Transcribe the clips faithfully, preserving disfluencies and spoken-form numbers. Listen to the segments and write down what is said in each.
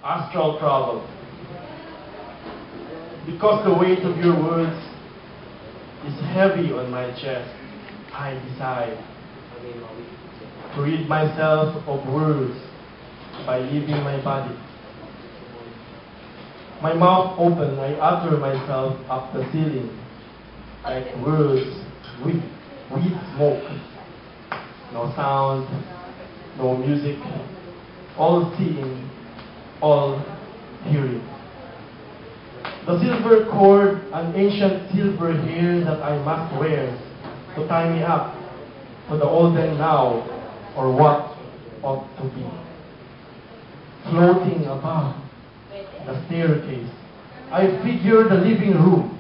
Astral travel. Because the weight of your words is heavy on my chest, I decide to rid myself of words by leaving my body. My mouth open, I utter myself up the ceiling, like words with, with smoke. No sound, no music, all seeing, all hearing. The silver cord, an ancient silver hair that I must wear to tie me up to the olden now or what ought to be. Floating above the staircase, I figure the living room,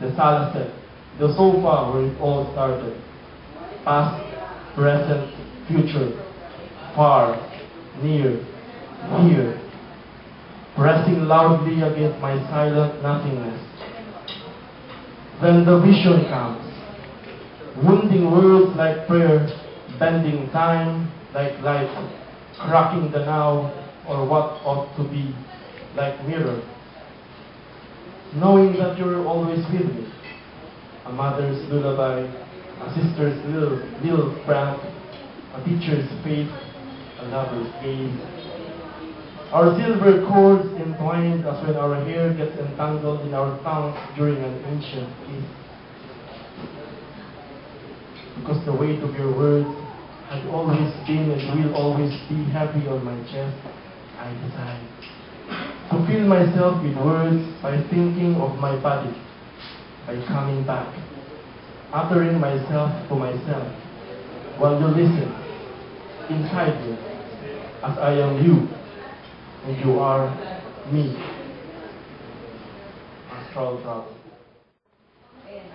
the sala set, the sofa where it all started. Past, present, future, far, near, here, pressing loudly against my silent nothingness. Then the vision comes. Wounding words like prayer, bending time like light, cracking the now or what ought to be like mirror. Knowing that you're always with me. A mother's lullaby, a sister's little, little prank, a teacher's faith, a lover's gaze. Our silver cords entwined as when our hair gets entangled in our tongues during an ancient kiss. Because the weight of your words had always been and will always be heavy on my chest, I decide to fill myself with words by thinking of my body, by coming back, uttering myself to myself, while you listen, inside me, as I am you, and you are me. Astral travel. Ayan.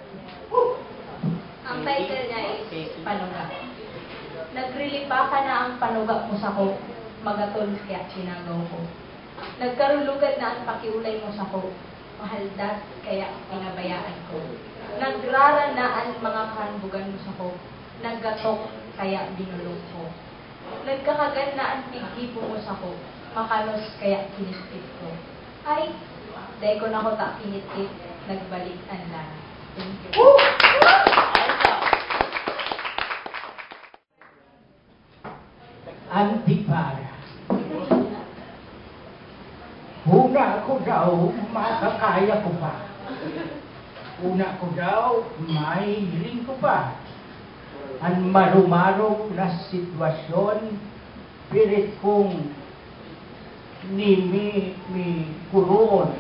Ang title niya is Panuga. Nagrilipakan na ang panuga mo sako, magatol kaya tinagaw ko. Nagkarulugad na ang pakiulay mo sako, mahaldat kaya pinabayaan ko. Nagrara na an mga kahanbugan mo sako, naggatok kaya binulong ko. Nagkakagan na an tiggibo mo sako, makanos kaya kinitpit ko. Ay, dai ko na kuta kinitpit, nagbalik an lana. Thank you. Antipara. Huna ko daw, makakaya ko pa. Huna ko daw, mahihiling ko pa. An marumarong na sitwasyon, pirit kong nimi-, mi-, kuroon,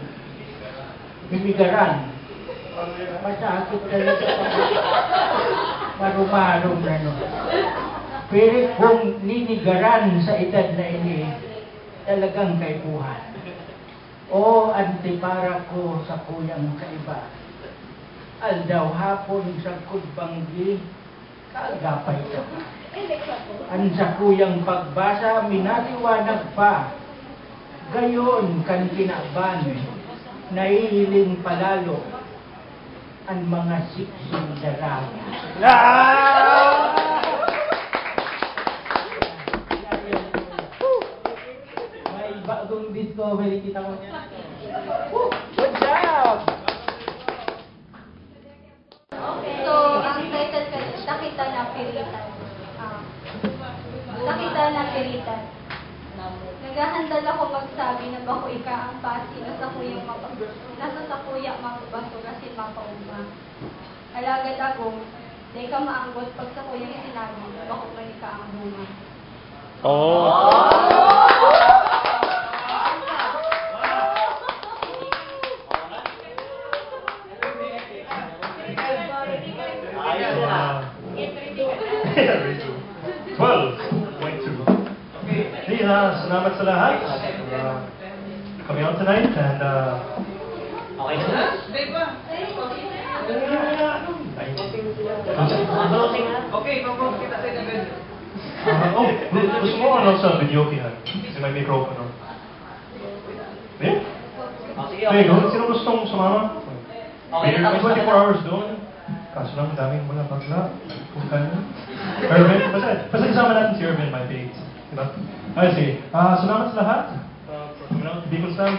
mimigaran. Masakit talaga. Marumarong na, no? Pirit kong ninigaran sa edad na ini, talagang kaipuhan. O antipara ko sakuyang kaiba, aldaw-hapon sagkod banggi, kaagapay ka pa. An sakuyang pagbasa minaliwanag pa. Gayon kan kinaban, nahihiling palalo an mga siksing daraga. May bagong discovery kita ko niya. Good job! So, ang title ka, Sakita na Piritan. Ah, Sakita na Piritan. Naghahandal ako magsabi na bako ika ang pasi na sakuyang mapa-, na sa sakuya mababaso asin mapaugma. Alagad ako, dai ka maanggot pag sakuyang sinabi na bako man ika ang bunga. Oh. Twelve point two. Hey, ah, salamat sa lahat. Ah, kami out tonight and, ah, Okay na? Ay, Okay, pag-post kita sa event. Ah, oh, gu- gusto mo ano sa video kaya? Kasi may microphone, no? Eh? Oh, sige, Hey, okay. gu- sino gustong sumama? Okay, May tapos na twenty-four na. Hours doon. Kaso lang, daming mga bakla. Kung kaya. Erwin, basta, basta kasama natin si Erwin, my babes. Diba? Ay, sige. Ah, salamat sa lahat. Bravo sa Deacon Sam.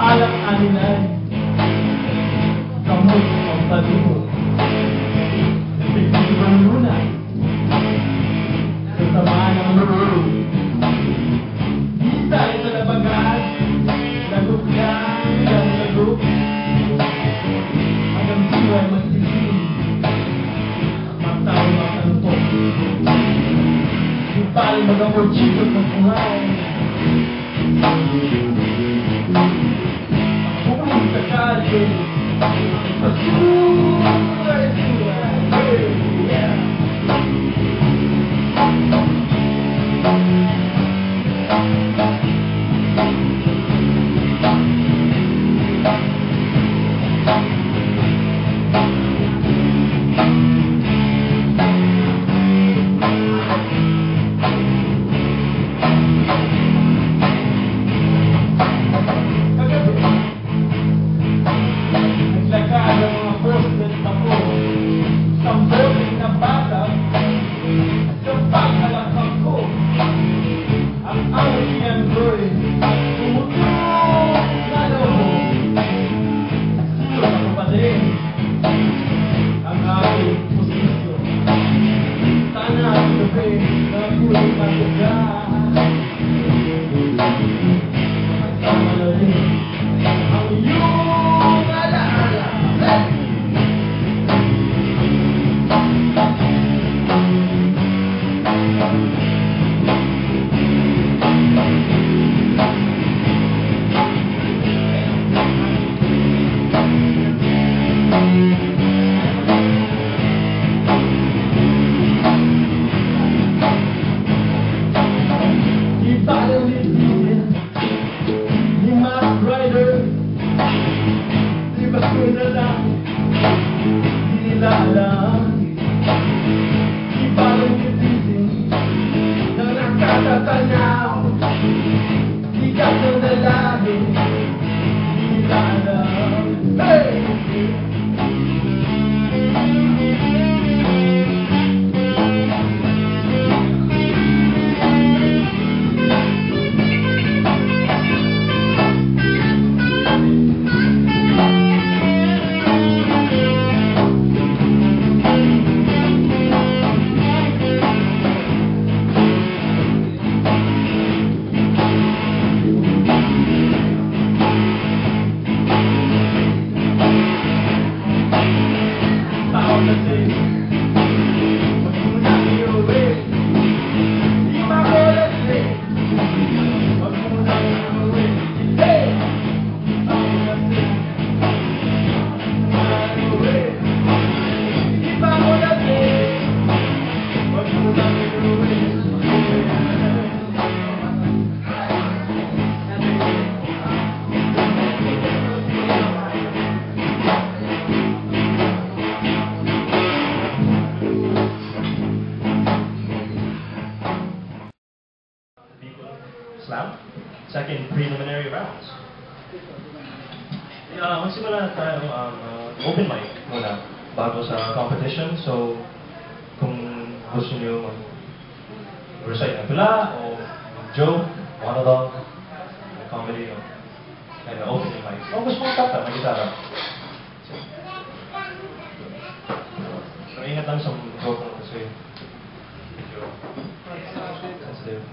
Alang aninay, kamot ang palibot. Epektibo ang luna. Sa sama ng loob. Di tayo sa labagan. Lagot ka, lagot. Hanggang buhay magtitim. Matay, matanto. Di bali mag-amor, chikot, magbuhay. Naglakad ang mga poste sa bako. Sambote na bata, sa paghalakbang ko. Ang awit niyan, Roy, tumutunog na loob. Sino na pa din ang aking posisyon? Sana ang gabi na ako'y matuga. Di ba, Ni Masked Rider, di ba ko na lang? Di nila alam. Di ba ang gigising na nakatatanaw? Di ka na lahi. Di nila alam. Hey! Bicol Slam, second preliminary rounds. Ah, magsimula tayo, um, uh, open mic muna bago sa competition. So, kung gusto niyo mag-recite ng tula o mag-joke, monologue, comedy, o, and open mic. O gusto mo kanta, mag-gitara. Pero ingat lang sa joke mo kasi medyo sensitive.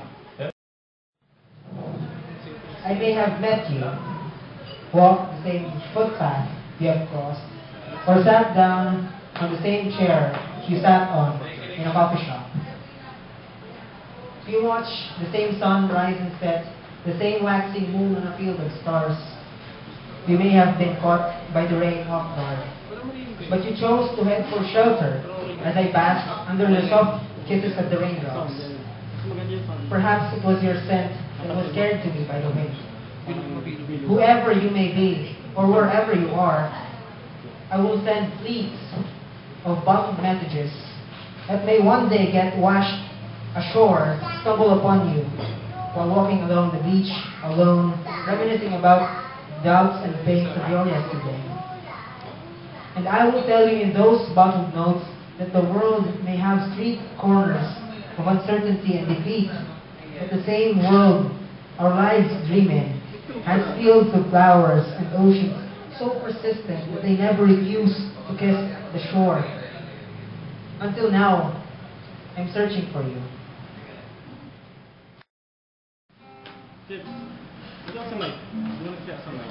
I may have met you, walked the same footpath you have crossed, or sat down on the same chair you sat on in a coffee shop. You watch the same sun rise and set, the same waxing moon on a field of stars. You may have been caught by the rain off guard, but you chose to head for shelter as I basked under the soft kisses of the raindrops. Perhaps it was your scent that was carried to me by the wind. Whoever you may be, or wherever you are, I will send fleets of bottled messages that may one day get washed ashore stumble upon you while walking along the beach alone, reminiscing about doubts and pains of your yesterday. And I will tell you in those bottled notes that the world may have street corners of uncertainty and defeat, but the same world our lives dream in has fields of flowers and oceans so persistent that they never refuse to kiss the shore. Until now, I'm searching for you. Kids, dito sa mic. Dito siya sa mic.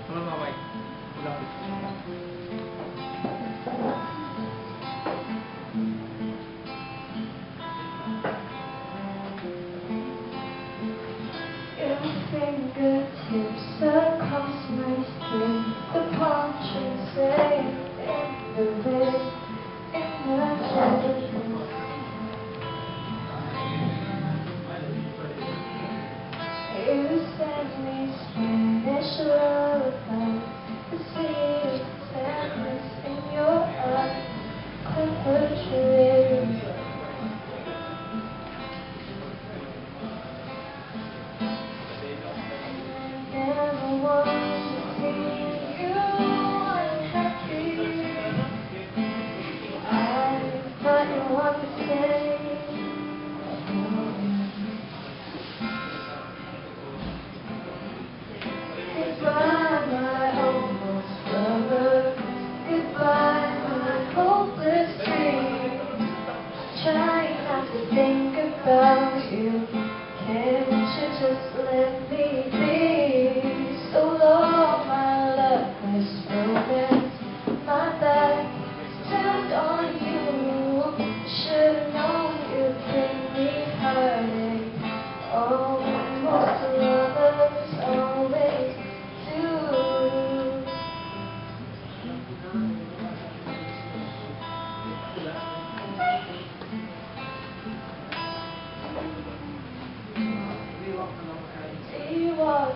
Wala mga mic. Lapit. Your fingertips across my skin, the palm trees swaying in the wind, in the heavens. You send me Spanish lullabies, the sweetest sadness in your eyes, comfort you live. Never want to see you unhappy. I thought you want the same. Goodbye, my hopeless lover. Goodbye, my hopeless dream. Trying not to think about you. Can't you just let me be? So long, my loveless romance. My back is turned on you. Should've known you'd bring me heartache. Almost lovers always do. Iwan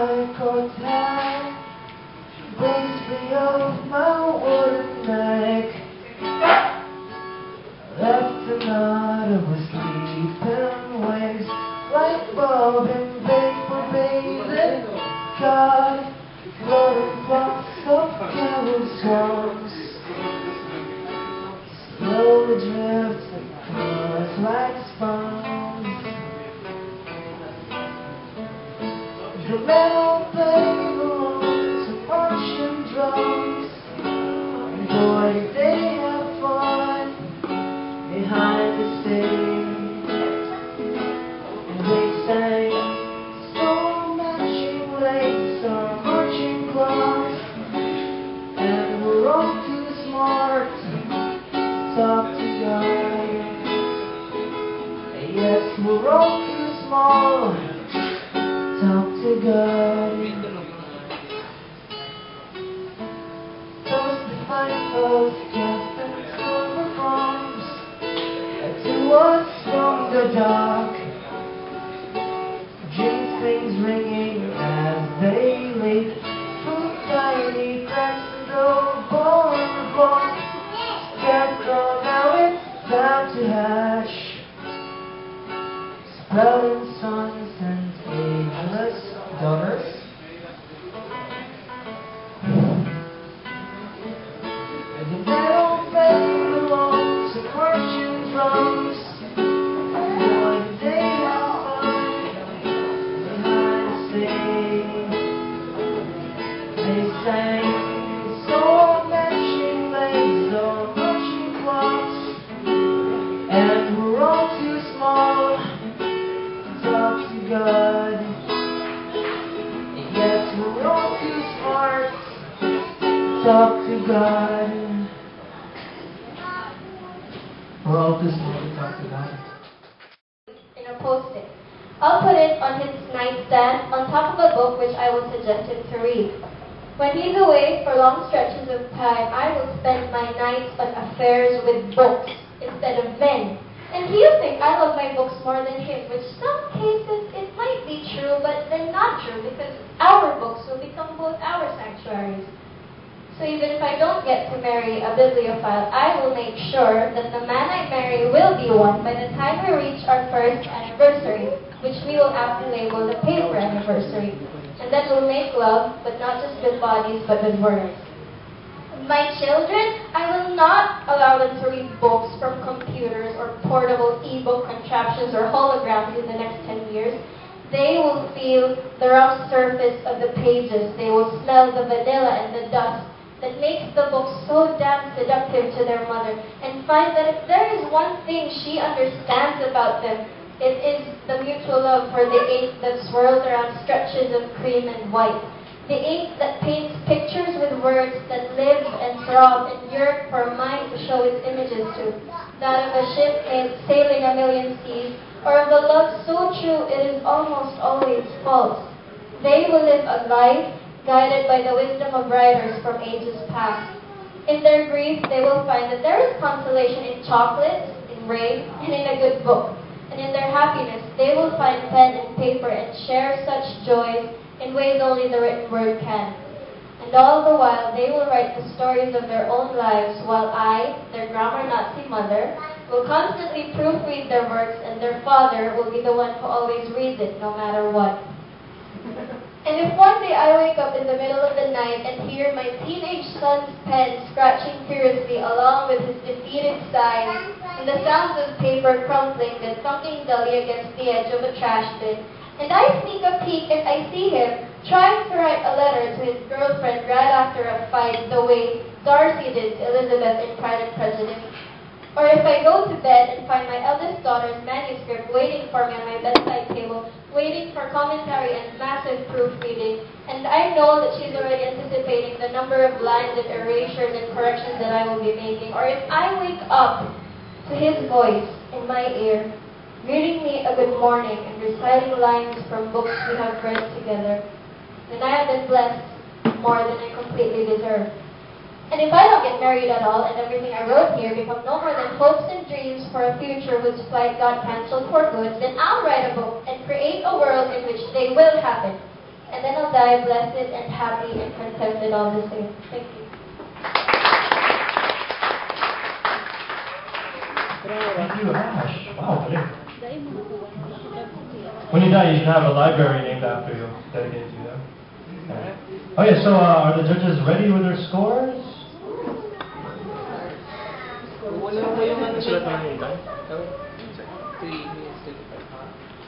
I caught hell, basically of my wooden neck. Left another was sleeping waves, like bulb in vapor bathed. God, floating flocks of carol songs, slowly drift across like sponge. The metal play belongs to marching drums. Boy, they have fun behind the stage. And they sang so matching legs or marching clocks. And we're all too smart to talk to God. Yes, we're all too small to talk to God. Toast the fighters, cast and silver bombs towards from the dark. Dreams things ringing as they leak through tiny cracks in the boardwalk. Scarecrow, now it's time to hash. Sprouting sons and ageless daughters. The metal band belongs to marching drums. Boy, they have fun behind the stage. They sang so matching legs or marching clocks. And we're all too small to talk to God. Yes, we're all too smart to talk to God. We're all too smart to talk to God. In a post-it. I'll put it on his nightstand on top of a book which I will suggest him to read. When he's away for long stretches of time, I will spend my nights on affairs with books instead of men. And he'll think I love my books more than him, which some cases it might be true, but then not true because our books will become both our sanctuaries. So even if I don't get to marry a bibliophile, I will make sure that the man I marry will be one by the time we reach our first anniversary, which we will aptly label the paper anniversary. And then we'll make love, but not just with bodies, but with words. My children, I will not allow them to read books from computers or portable e-book contraptions or holograms in the next ten years. They will feel the rough surface of the pages. They will smell the vanilla and the dust that makes the book so damn seductive to their mother, and find that if there is one thing she understands about them, it is the mutual love for the ink that swirls around stretches of cream and white. The ink that paints pictures with words that live and throb and yearn for a mind to show its images to. That of a ship sail-, sailing a million seas, or of a love so true it is almost always false. They will live a life guided by the wisdom of writers from ages past. In their grief, they will find that there is consolation in chocolates, in rain, and in a good book. And in their happiness, they will find pen and paper and share such joys in ways only the written word can. And all the while, they will write the stories of their own lives, while I, their grammar Nazi mother, will constantly proofread their works, and their father will be the one who always reads it, no matter what. And if one day I wake up in the middle of the night and hear my teenage son's pen scratching furiously along with his defeated sighs and the sounds of paper crumpling and thunking dully against the edge of a trash bin, and I sneak a peek and I see him trying to write a letter to his girlfriend right after a fight the way Darcy did to Elizabeth in Pride and Prejudice. Or if I go to bed and find my eldest daughter's manuscript waiting for me on my bedside table, waiting for commentary and massive proofreading, and I know that she's already anticipating the number of lines and erasures and corrections that I will be making. Or if I wake up to his voice in my ear, greeting me a good morning and reciting lines from books we have read together, then I have been blessed more than I completely deserve. And if I don't get married at all and everything I wrote here become no more than hopes and dreams for a future whose flight got cancelled for good, then I'll write a book and create a world in which they will happen. And then I'll die blessed and happy and contented all the same. Thank you. Thank you, Ash. Wow, galing. When you die, you should have a library named after you, dedicated to you. Okay, so uh, are the judges ready with their scores?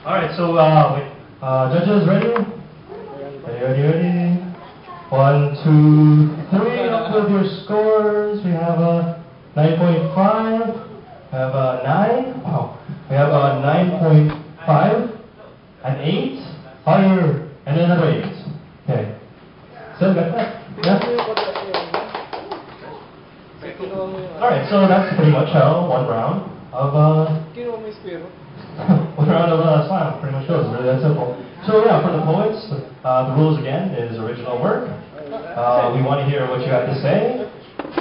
All right, so uh, wait. Uh, judges, ready? Ready, ready, ready. One, two, three. Up with your scores. We have a nine point five. We have a nine. Wow. We have a nine point five. An eight. Higher. And another eight. Okay. Still got that? Yeah? Alright, so that's pretty much how one round of uh, one round of uh, slam pretty much goes. Really that simple. So yeah, for the poets, uh, the rules again is original work. Uh, we want to hear what you have to say.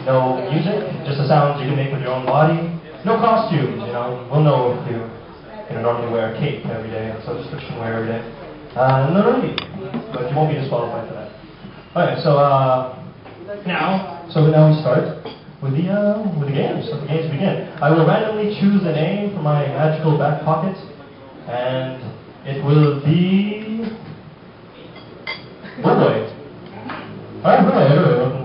No music, just the sounds you can make with your own body. No costumes, you know. We'll know if you, you know, normally wear a cape every day, so just put you wear every day. Uh, no, no, no, but you won't be disqualified for that. Alright, so uh, now, so now we start with the uh, with the games. Let the games begin. I will randomly choose a name from my magical back pocket, and it will be Buboy. Alright, Buboy. Buboy.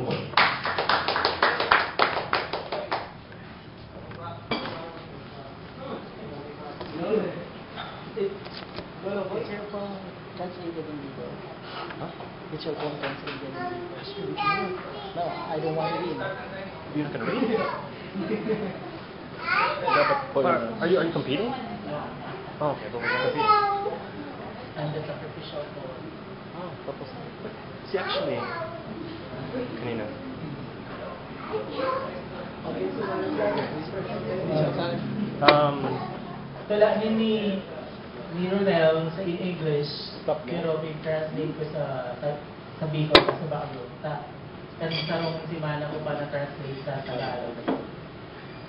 It's your phone translated in Google. Huh? It's your phone translated in Google. No, I don't want to read. You're not gonna read it. Dapat po Or, yun. Are you are you competing? Oh, okay. But we're competing. And the sacrificial phone. Oh, tapos si Ashley kanina. Okay, so Um, Tala ni ni ni Ronel sa in English, pero i-translate ko sa sa, sa Bicol, sa Baguio. Ta, kan sarong semana ko pa na-translate sa Tagalog.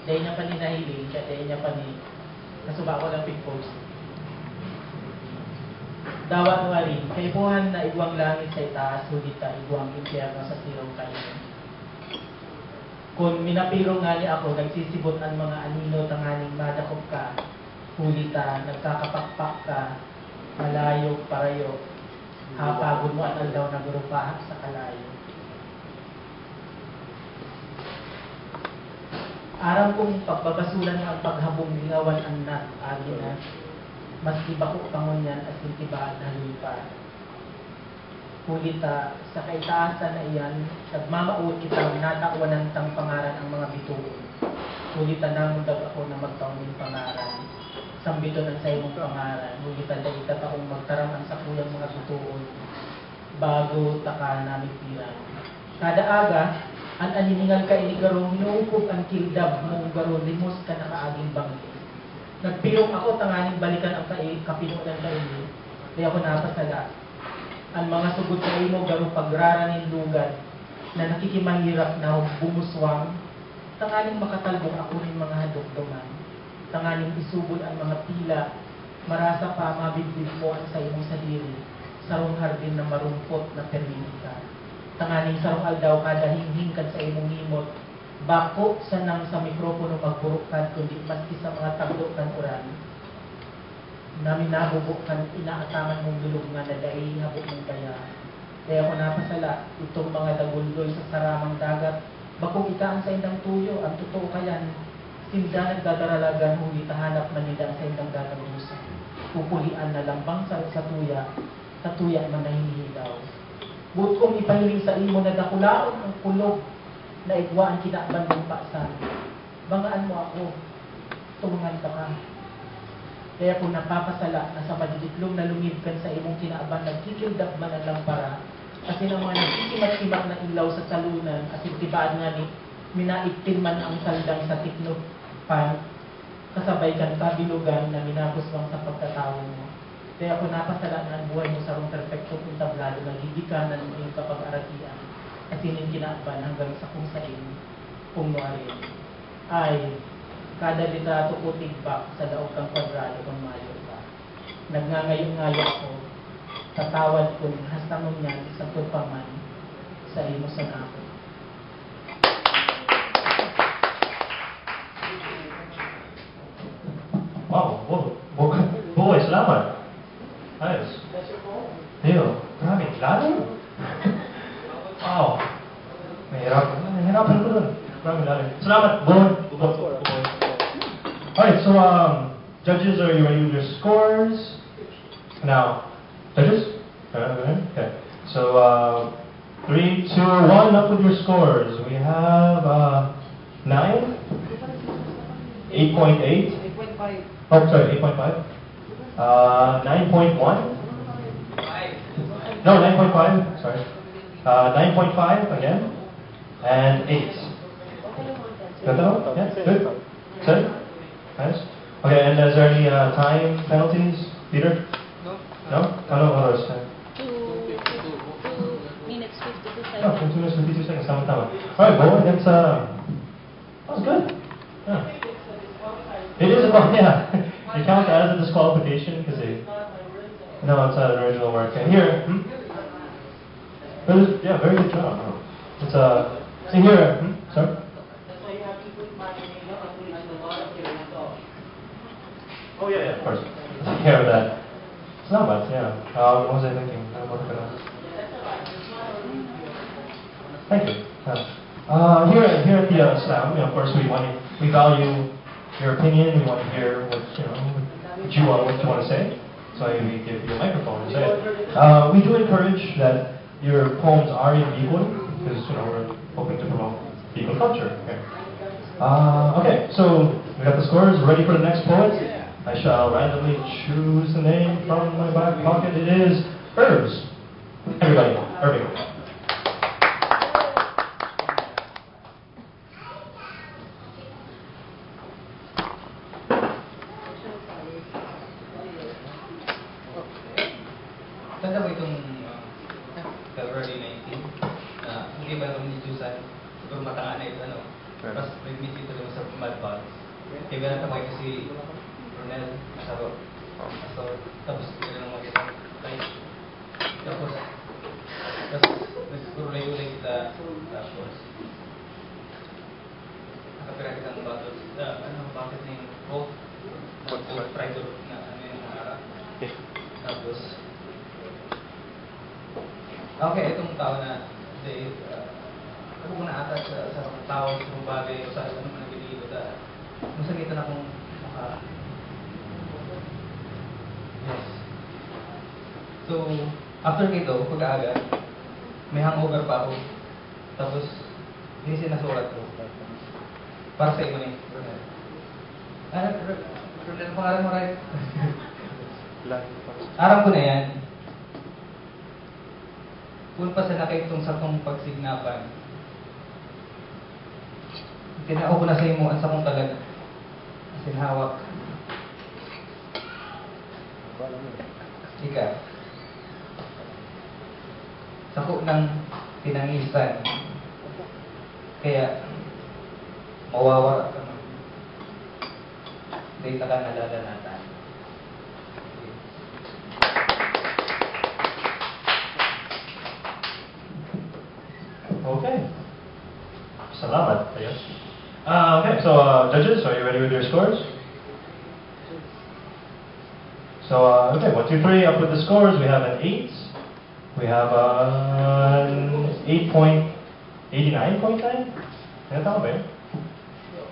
Dai niya pa ni nahiling, kaya dai niya pa ni nasuba ko lang pig-post. Dawa nuarin, kaipuhan na igwang langit sa itaas, huli ta igwang impyerno sa sirong kaini. Kun minapiro ngani ako, nagsisibot an mga anino tanganing madakop ka, huli ta nagkakapakpak ka, malayo, parayo, hapagon mo an aldaw na gurupahak sa kalayo. Aram kong pagbabasulan mo an paghabong lingawan an nat, agi na, maski bako pa ngunyan asin tibaad na lupa. Huli ta, sa kaitaasan na iyan, nagmamawot kitang natawan tang pangaran ang mga bitoon. Huli ta namundag ako na magtao nin pangaran. Sambiton an saimong pangaran, huli ta dai ta taong magtaram an sakuyang mga bitoon bago ta ka namipiran. Kada aga, an aniningal kaini garo, hinuupog an kildab mong garo limos kan nakaaging banggi. Nagpirong ako tanganing balikan ang kai-, kapinonan kaini, kaya ako napasala. An mga sugod kaimo garo pagrara nin lugad na nakikimaherak na bumuswang, tanganing makatalbong ako nin mga hadokdoman, tanganing isugol an mga pila, marasa pa mabidbid mo an saimong sadiri, sarong hardin na marumpot na pirmi ika. Tanganing sarong aldaw kada hinghing kan saimong ngimot, bako sanang sa mikropono magburukad, kundi maski sa mga tagdo kan uran, na minabubo kan inaataman mong lulubngan na dai habo mong bayaan. Kaya ako napasala, itong mga dagundol sa saramang dagat, bakong ika an saindang tuyo, an totoo kayan, sinda nagdadaralagan huli ta hanap man ninda an saindang gagabusan. Pupulian na lambang sa, sa tuya, sa tuya man nahihigaw. Boot kong ipahiling sa imo na dakulaon ang kulog na igwa an kinaban mong pasan. Bangaan mo ako, tumangan ka pa. Kaya kung napapasala na sa madidiklom na lungib kan sa imong kinaban nagkikildab man an lampara, asin ang mga nagkisimat-simat na ilaw sa salonan, asin tibaad ngani, minaigtin man ang saldang sa tikno pa, kasabay kan kabilugan na minaguswang sa pagkatawo mo. Kaya ako napasala na an buhay mo sarong perpektong entablado na gigikanan nin kapag-arakian, asin nin kinaban hanggang sa kung saen, kung nuarin. Ay, kada litrato ko tigbak sa laog kan kwadrado kun mayo pa. Nagngangayo-ngayo ako. Patawad kun hasta ngunyan sagkod pa man sa imo sa nako. Wow, wow, wow, wow, salamat. Ayos. Iyo, grabe, lalim. Wow. Nahirapan, nahirapan ko dun. Grabe, lalim. Salamat, Bon. Bon, Bon. Alright, so, um, judges, are you ready with your scores? Now, judges? Uh, okay. So, uh, three, two, one, up with your scores. We have, uh, nine, eight point eight. Oh, sorry, eight point five. Uh, nine point one. No, nine point five. Sorry. Uh, nine point five again. And eight. Got that one? Yeah, good. Sorry? Nice. Okay, and is there any, uh, time penalties, Peter? No. No? Ano oras? Two, two minutes, fifty-two seconds. No, two minutes, fifty-two seconds. Tama, tama. Alright, well, that's, uh, that was good. Yeah. It is a, yeah. It counts as a disqualification because they, no, it's not an original work. And here, hmm? Well, yeah, very good job. It's, uh, see here, hmm? Sorry? Oh, yeah, yeah, of course. Take care of that. Salamat, yeah. Um, what was I thinking? Ano ba ito? Thank you. Yeah. Uh, here, here at the, uh, slam, you know, of course, we want, we value your opinion. We want to hear what, you know, what you want, what you want to say. So we give you a microphone to say it. Uh, we do encourage that your poems are in Bicol, because, you know, we're hoping to promote Bicol culture here. Uh, okay, so we got the scores ready for the next poet. I shall randomly choose the name from my back pocket. It is Herbs. Everybody, Irving. Tanda mo itong, ah, February nineteen, na hindi ba naman ni Susan, siguro matanga na ito, ano? Sure. Tapos nag-meet ito naman sa Mad Balls. Kaya meron kami kasi Ronel, asawa. So, tapos hindi na lang makita. Like, tapos, tapos, nagsisiguro na yung ulit kita. Tapos, nakapira kitang bottles. Ah, ano, bakit na yung Coke? Coke Sprite na, ano yung harap. Okay. Tapos, okay, itong tao na, they, ah, ako na ata sa, sa tao, sa bagay, o sa ano man ang ginigil ko, sa, masakitan akong maka-, yes. So, after nito, pag-aaga, may hangover pa ako. Tapos, ini sinasurat ko. Para sa imo ni Ronel. Ah, R-, R-, Ronel, pangalan mo, right? Lang. Aram ko na yan. Kun pa sa nakaitong satong pagsignapan, tinao ko na sa imo ang sakong kalag asin hawak. Ika, sako nang tinangisan, kaya mawawara ka man. Dahil ka nalalanatan. Okay. Salamat. Ayos. Uh, okay, so, uh, judges, are you ready with your scores? So, uh, okay, one, two, three, up with the scores. We have an eight. We have an eight point eighty-nine point nine. Ano, tama ba yun?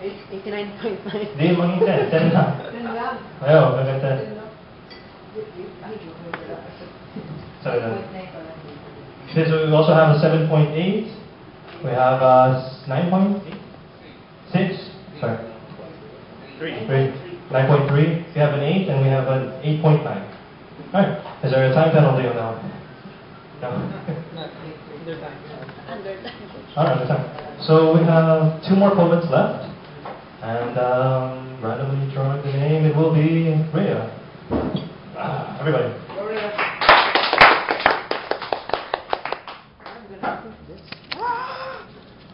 Eight-, eighty-nine point nine. Hindi, maging ten. Ten lang. Ten lang. Ayaw, maging ten. Ten lang. Ay, joke lang pala. Sorry lang. Point nine pala. Okay, so we also have a seven point eight. We have a nine point six. Sorry. Three. Three. Nine point three. We have an eight and we have an eight point nine. Alright. Is there a time penalty on that one? No. Not under time. Under time. Alright, under time. So we have two more poets left. And, um, randomly drawing the name, it will be Rhea. Ah, everybody.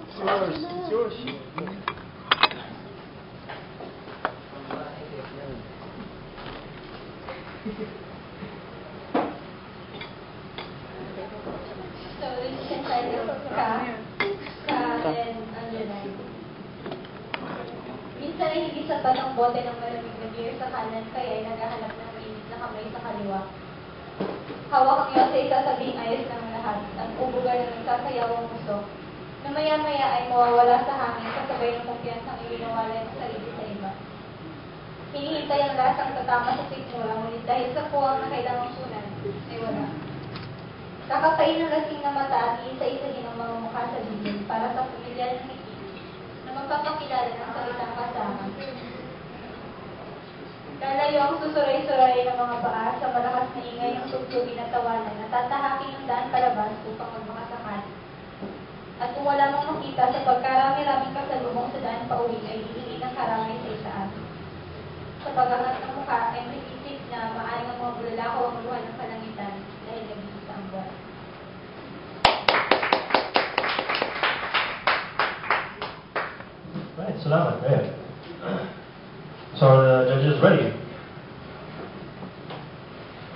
It's yours. It's yours. Ka, ka, and Angelay. Minsan ay hindi sapat ang bote ng malamig na beer sa kanan, kaya ay naghahanap ng mainit na kamay sa kaliwa. Hawak ang Yose ay sasabing ayos na ang lahat, at ubugan na nagsasayawang usok, na maya-maya ay mawawala sa hangin kasabay ng kumpiyansang iwinawalay ng sarili sa iba. Hinihintay ang lasang tatama sa sikmura, ngunit dahil sa puwang na kailangang kunan, ay wala. Kakapain ng lasing na mata at iisa-isahin ang mga mukha sa bibig para sa pamilyar na ngiti na magpapakilala ng salitang kasama. Lalayo ang susuray-suray na mga paa sa malakas na ingay ng tugtugin at tawanan na tatahaking ang daan palabas upang magmakasakali. At kung wala mang makita sa pagkarami-raming pasalubong sa daan pauwi, ay hihingin ang karamay sa itaas. Sa pag-angat ng mukha, ay may isip na maaring ang mga bulalakaw ang buhay ng kalangitan dahil nag-iisa ang buwan. Right, salamat. Ayan. So are the judges ready?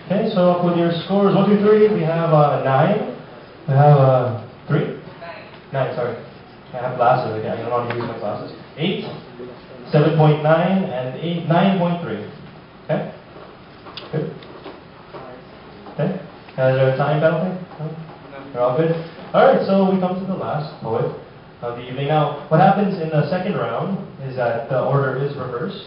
Okay, so put your scores. One, two, three. We have uh, nine. We have uh, three. Nine, sorry. I have glasses. Okay, I don't want to use my glasses. Eight, seven point nine, and eight, nine point three. Okay? Good? Okay? Uh, is there a time penalty? No? We're all good? All right, so we come to the last poet of the evening. Now, what happens in the second round is that the order is reversed.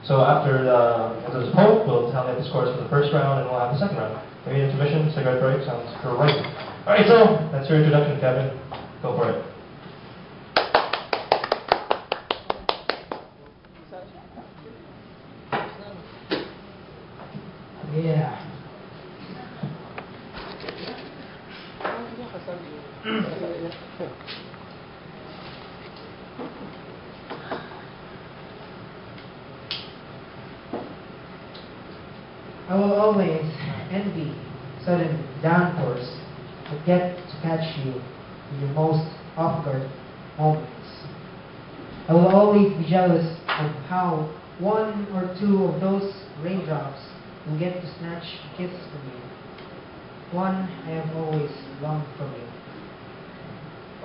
So after the, after the poet, we'll tally up the scores for the first round, and we'll have the second round. Maybe intermission, cigarette break, sounds great. All right, so that's your introduction, Kevin. Go for it. Yeah. I will always envy sudden downpours that get to catch you in your most off-guard moments. I will always be jealous of how one or two of those raindrops will get to snatch a kiss from you. One I have always longed from you.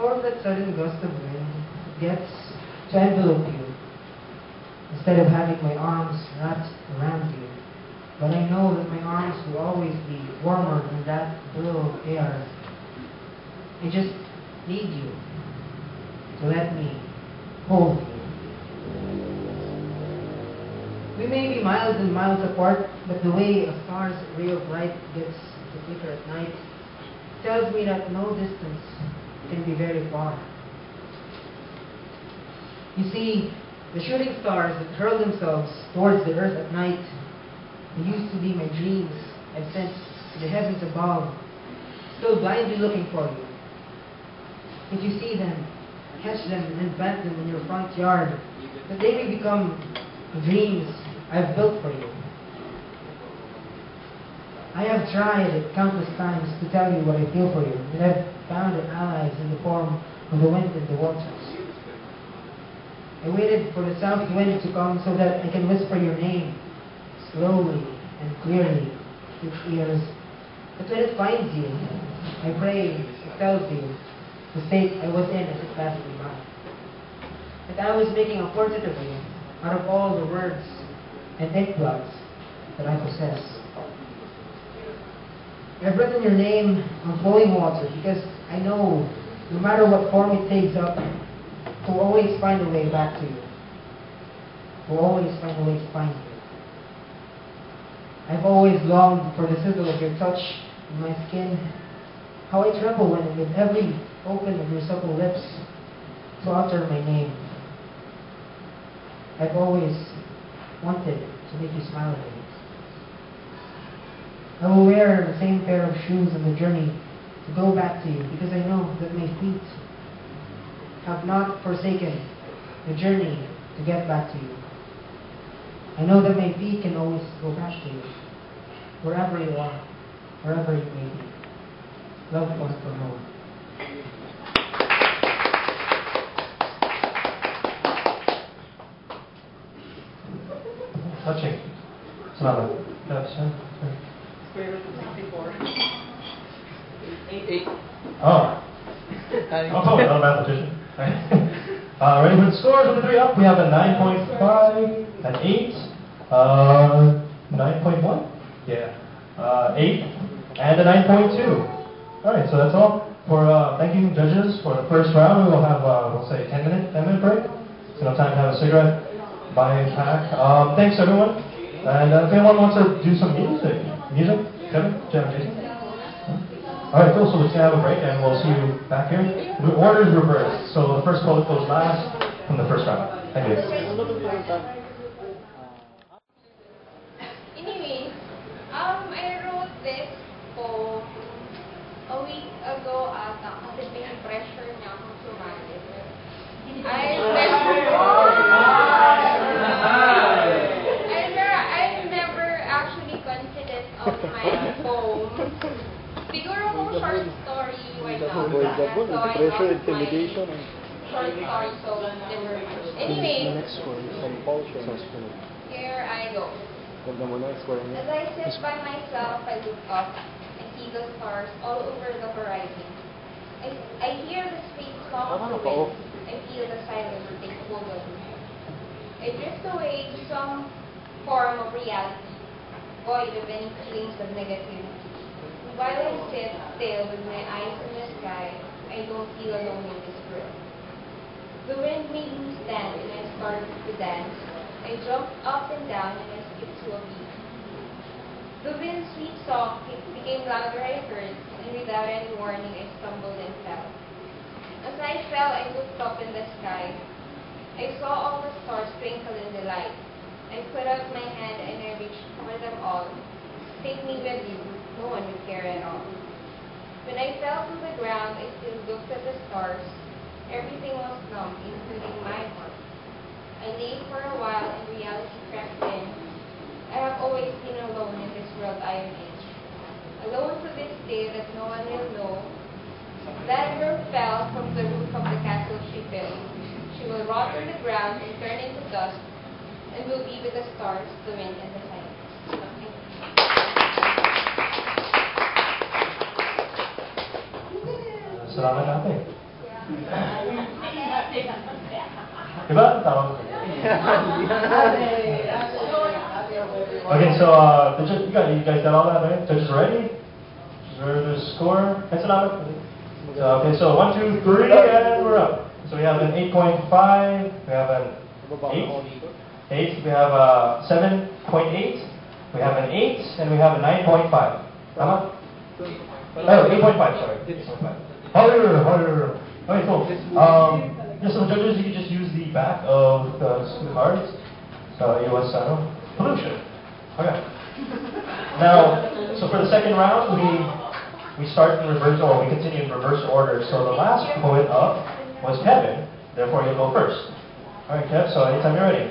Or that sudden gust of wind gets to envelop you instead of having my arms wrapped around you. But I know that my arms will always be warmer than that blow of air. I just need you to let me hold you. We may be miles and miles apart, but the way a star's ray of light gets to flicker at night tells me that no distance can be very far. You see, the shooting stars that hurl themselves towards the earth at night, they used to be my dreams I've sent to the heavens above, still blindly looking for you. If you see them, catch them and plant them in your front yard, that they may become dreams I've built for you. I have tried countless times to tell you what I feel for you, and I've found allies in the form of the wind and the waters. I waited for the south wind to come so that I can whisper your name slowly and clearly to its ears. But when it finds you, I pray it tells you the state I was in as it passed me by. That I was making a portrait of you out of all the words and ink blots that I possess. I've written your name on flowing water because I know, no matter what form it takes up, it will always find a way back to you. It will always find a way to find you. I've always longed for the sizzle of your touch on my skin. How I tremble when with every open of your supple lips to utter my name. I've always wanted to make you smile at me. I will wear the same pair of shoes on the journey to go back to you because I know that my feet have not forsaken the journey to get back to you. I know that my feet can always go back to you, wherever you are, wherever it may be. Love, Pastor Mo. Touching. Salamat. That's, uh, Square root of sixty-four. Eight. Oh. Oh, not a mathematician. Uh, ready for the scores? With the three up, we have a nine point five, an eight, uh, nine point one? Yeah. Uh, eight, and a nine point two. All right, so that's all. For, uh, thank you, judges, for the first round. We will have, uh, we'll say ten minute, ten minute break. So no time to have a cigarette, buy a pack. Um, thanks, everyone. And, uh, if anyone wants to do some music, music, Kevin, Jeff, Jason? All right, cool. So we're just gonna have a break, and we'll see you back here. The order is reversed. So the first poet goes last from the first round. Thank you. Anyways, um, I wrote this poem a week ago ata kasi pinipressure niya akong sumali. I never, I never, I never actually confident of my poem. Siguro kung short story, why not? So I thought of my short story, so never mind. Anyway, here I go. As I sit by myself, I look up. I see the stars all over the horizon. I, I hear the sweet song of the wind. I feel the silence take hold of me. I drift away to some form of reality, void of any feelings of negativity. And while I sit still with my eyes on the sky, I don't feel alone in this world. The wind made me stand and I started to dance. I jumped up and down and I skipped to a beat. The wind's sweet song be- became louder, I heard, and without any warning I stumbled and fell. As I fell, I looked up in the sky. I saw all the stars twinkle in the light. I put out my hand and I reached for them all. Take me with you, no one would care at all. When I fell to the ground, I still looked at the stars. Everything was numb, including my heart. I lay for a while and reality crept in. I have always been alone in this world I am in. Alone to this day that no one will know. That girl fell from the roof of the castle she built. She will rot in the ground and turn into dust and will be with the stars, the wind, and the silence. Salamat, ate. Diba? Tawag ko. Okay, so, uh, did you, you guys, you guys got all that, right? Judges ready? Ready to score? Ay, salamat. So, okay, so one, two, three, and we're up. So we have an eight point five, we have an eight, eight, we have a seven point eight, we have an eight, and we have a nine point five. Tama? Oh, eight point five, sorry. Eight point five. Higher, higher. Okay, cool. Um, yeah, so the judges, you can just use the back of the cards. So it was, uh, pollution. Okay. Now, so for the second round, we, we start in reverse, or we continue in reverse order. So the last poet up was Kevin. Therefore, you'll go first. All right, Kev, so anytime you're ready.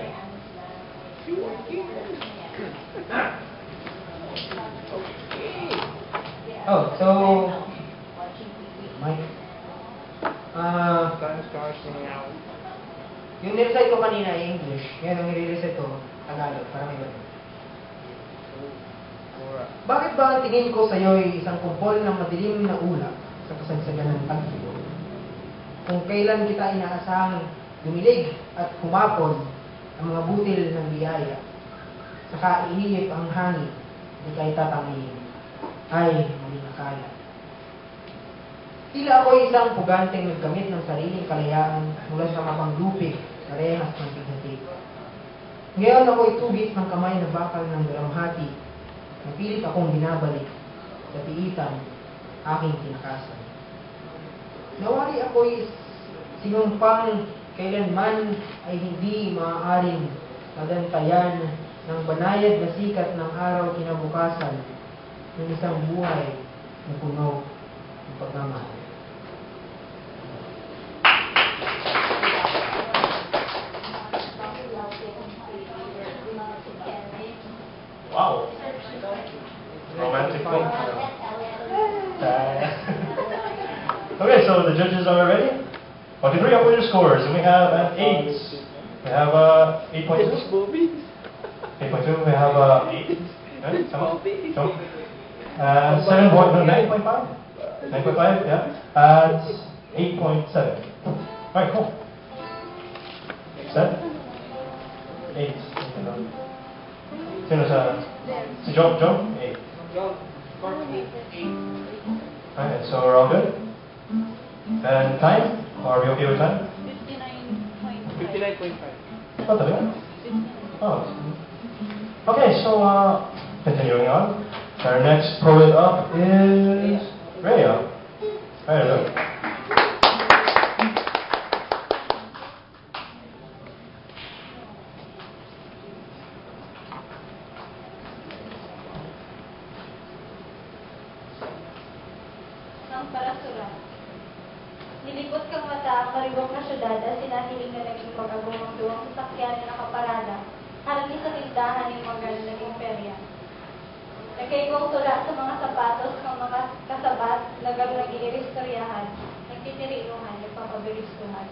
Oh, so, Mike, ah, yung nirecite ko kanina ay English, ngayon ang nire-recite ko, Tagalog, para may iba. Bakit ba ang tingin ko sa'yo'y isang kumpol ng madilim na ulap sa kasagsagan ng tagpo? Kung kailan kita inaasahang dumilig at humapon ang mga butil ng biyaya, saka iihip ang hangin, di ka itatangihin. Ay, maling akala. Tila ako'y isang puganteng nagkamit ng sariling kalayaan mula sa mapanglupig, parehas ng pighati. Ngayon ako'y tugis ng kamay na bakal ng dalamhati na pilit akong binabalik sa piitan, aking tinakasan. Nawari ako'y sinumpang kailanman ay hindi maaaring magantayan ng banayad na sikat ng araw kinabukasan ng isang buhay na puno ng pagmamahal. Wow. Romantic po. Uh, okay, so the judges are ready. Okay, three up with your scores. And we have an eight. We have uh, eight point two. Eight point two. We have uh, eight. Right? Come on. Come on. Uh, seven point, no, nine point five. Nine point five, yeah. Uh, Eight point seven. Alright, cool. Set? Eight. Sino sa... Si John? John? Eight. Alright, so we're all good? And time? Are we okay with time? Fifty-nine point five. Fifty-nine point five. Oh, talaga? Oh. Okay, so, uh, continuing on. Our next poet up is Rhea. Hi, Rhea. Ang parasurat. Nilipot kan mata ang maribok na syudad asin nahiling na nagin pag-agom ang duwang sasakyan na nakaparada harani sa tindahan nin mga nagin perya. Nagkaigwang tula sa mga sapatos kan mga kasabat na garo nag-iiristoryahan, nagtitirinuhan, nagpapabiristuhan.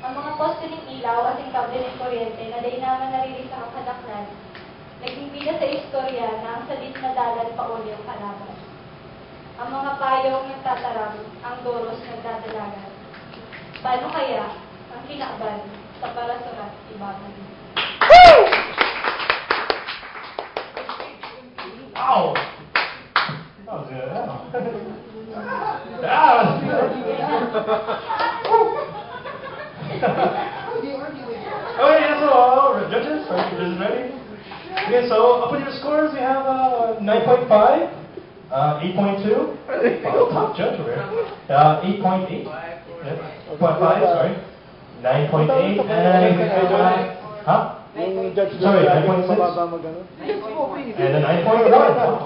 Ang mga poste nin ilaw asin kable nin kuryente na dai naman naririsak ang kadaklan, naging bida sa istorya na ang sadit na dalan pauli ang kalaban. Ang mga payong nagtataram, ang doros nagdadalagan. Paano kaya ang kinaban sa parasurat ibabaw? Wow! That was good. That was good. Okay, so, uh, judges, are you judges ready? Okay, so up with your scores, we have uh, nine point five, uh, eight point two. Wow, top judge over here. Uh, eight point eight. Yeah. Point five, sorry. Nine point eight and huh? Yung judge Sorry, doon, nine point six. Mababa mag-ano? And a nine point one. Wow.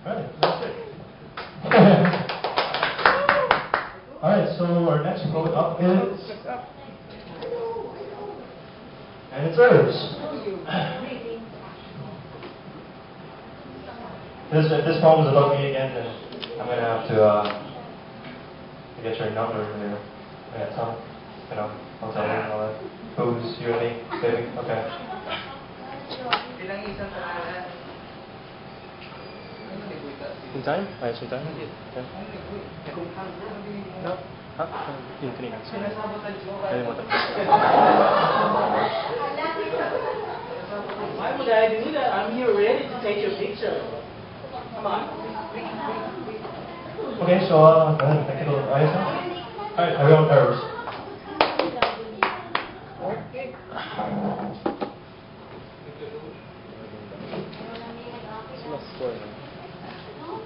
Right, that's it. Alright, so our next quote up is, and it's hers. This, if this poem is about me again, then I'm gonna have to uh, to get your number there. Yeah, so, you know, I'll tell you all that. Booze, you and me, baby. Okay. Full time? Ay, full time? Yeah. No? Ha? Yung kanina. Sorry. Kalimutan ko. Why would I do that? I'm here ready to take your picture. Come on. Okay, so, uh, uh, technical, ayos na? Alright, are we on nerves? Mas score na. Oh.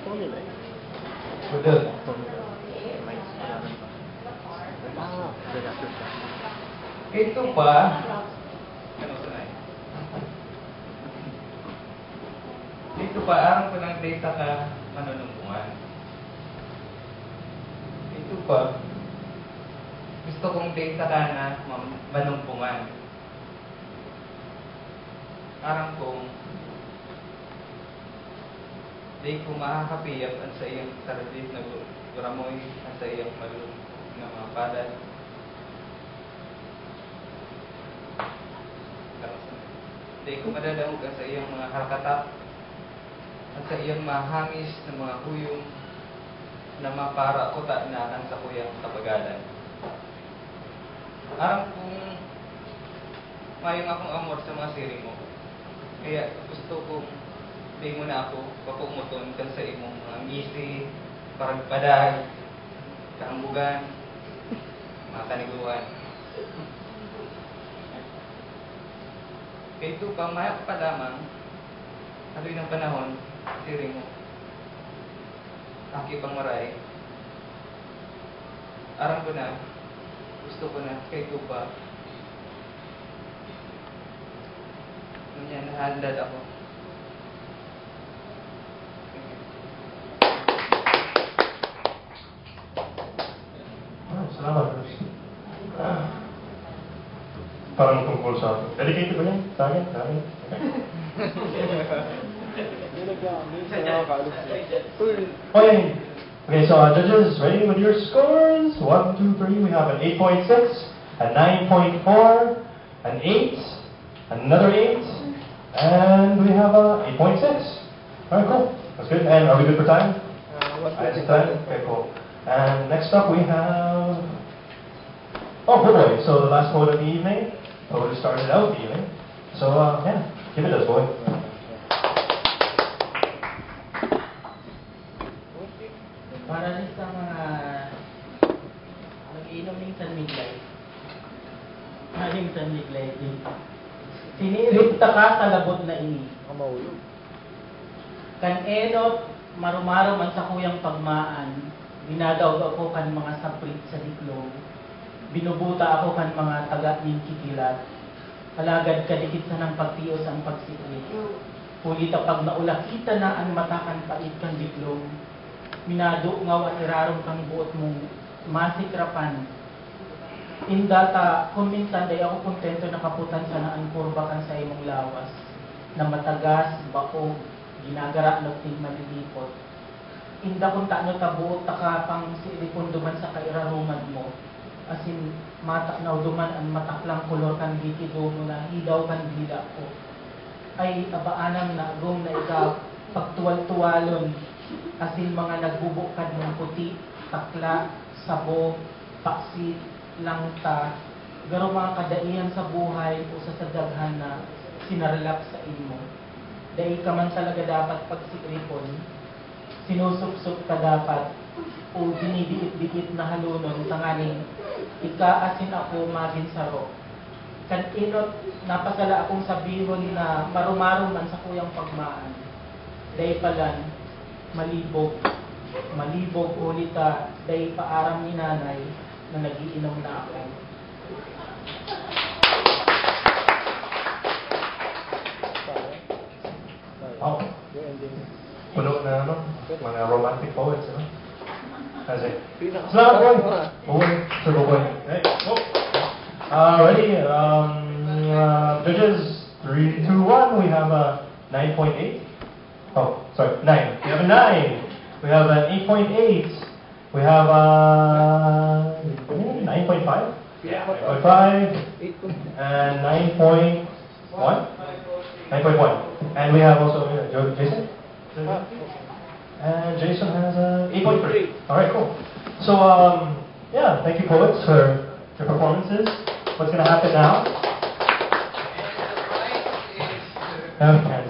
Formula eh. Good. Ah, good after siya. Ito pa. Ito pa, aram ko nang data ka manunumpungan. Ito pa, gusto kong data ka na mam-, manumpungan. Aram kong di ko makakapiyap an saiyang kardit na gu-, guramoy, an saiyang malulog na mga palad. Dai ko madadangog an saiyang mga harakatak, an saiyang mahangis na mga huyom na mapara kutana kan sakuyang kabagalan. Aram kong mayong akong amor sa mga siring mo, kaya gusto kong dai mo na ako pakumoton kan sa imong mga ngisi, paragpaday, kahambugan, mga kaniguan. Kay ito pa, maya pa lamang, haloy ng panahon, siring mo. Aki pang maray. Aram ko na, gusto ko na, kay ito pa. Ngunyan, nahandad ako. Ah, salamat, Chris. Ah. Parang tungkol sa akin. Dedicated ba yan? Sa akin? Sa akin? Okay. Uy. Okay, so, uh, judges, ready with your scores? One, two, three. We have an eight point six, a nine point four, an eight, another eight, and we have a eight point six. All right, cool. That's good. And are we good for time? Uh, what Alright, time? Okay, cool. And next up we have, oh, Buboy. So the last quote of the evening, or who started out the evening. So, uh, yeah, give it us, boy. Para rin sa mga nag-iinom ng San Miguel. Maling San Miguel din. Sinirit ta ka sa labot na ini. Ang mahulog. Kan enot, marumarom an sakuyang pagmaan, dinadaog ako kan mga saprit sa diklong, binubuta ako kan mga taga nin kikilat, alagad kadikit sanang pagtios an pagsikli. Huli ta pag naulakitan na an mata kan pait kan diklong, minadungaw an irarom kan boot mong masikrapan. Inda ta, kun minsan dai ako kontento na kaputan sana an kurba kan saimong lawas, na matagas, baog, ginagaranot nin malilipot. Inda kun tano ta boot taka pang siiripon duman sa kairaromad mo, asin matanaw duman an mataklang kolor kan likido mo na hidaw kan dila ko. Ay, abaanan na agom na ika pagtuwal-tuwalon, asin mga nagbubukad ng puti, takla, sabo, paksi, langta, garo mga kadaihan sa buhay o sa sadaghan na sinarlak sa imo. Dai ka man talaga dapat pagsikripon. Sinusupsop ka dapat o dinidiit-diit na halonon tanganing ika asin ako magin saro. Kan enot, napasala akong sabihon na marumarom an sakuyang pagmaan. Dai palan, malibog. Malibog huli ta dai pa aram ni nanay na nag-iinom na ako. Oh. Puno na ano, mga romantic poets, ano? Kasi, salamat po. Buboy, Sir Buboy. Hey, oh. Alrighty, um, uh, judges, three, two, one, we have a nine point eight. Oh, sorry, nine. We have a nine. We have an eight point eight. We have a nine point five. Yeah, nine point five. And nine point one. Nine point one. And we have also, uh, Jo-, Jason? And Jason has a eight point three. All right, cool. So, um, yeah, thank you, poets, for your performances. What's gonna happen now? Okay.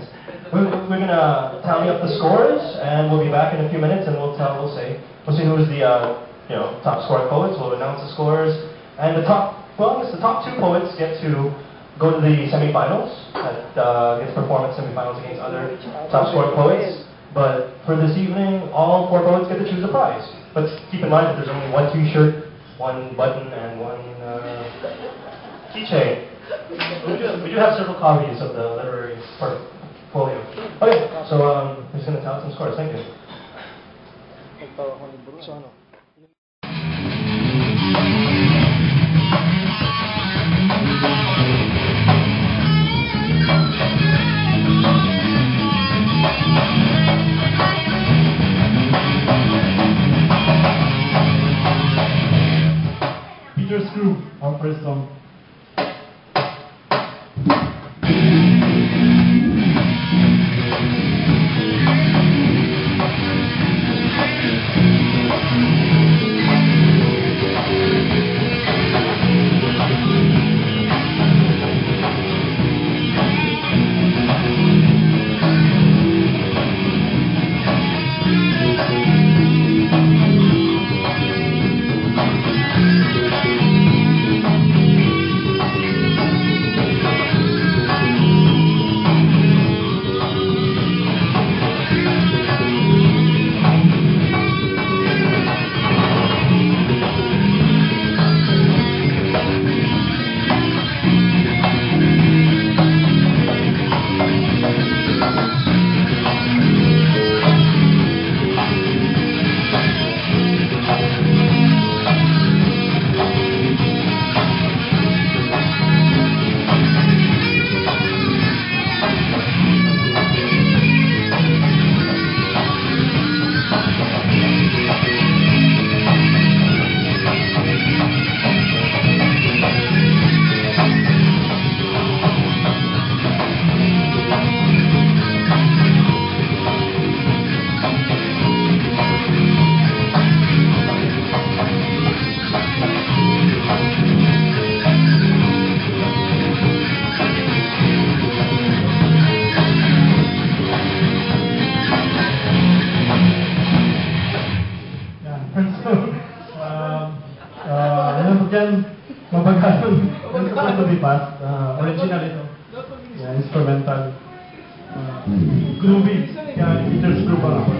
We're, we're gonna tally up the scores, and we'll be back in a few minutes, and we'll tell, we'll say, we'll see who's the, uh, you know, top scoring poets. We'll announce the scores, and the top, well, I guess the top two poets get to go to the semifinals. That, uh, gets to perform at semifinals against other top scoring poets. But for this evening, all four poets get to choose a prize. But keep in mind that there's only one T-shirt, one button, and one, uh, keychain. We do, we do have several copies of the literary portfolio. Okay, so, um, I'm just gonna tally some scores. Thank you. So, ano? Peter Screw, our first song. Mabagal. It's supposed to be fast. Ah, original ito. Yeah, instrumental. Ah, groovy. Kaya Beatles group ang ako.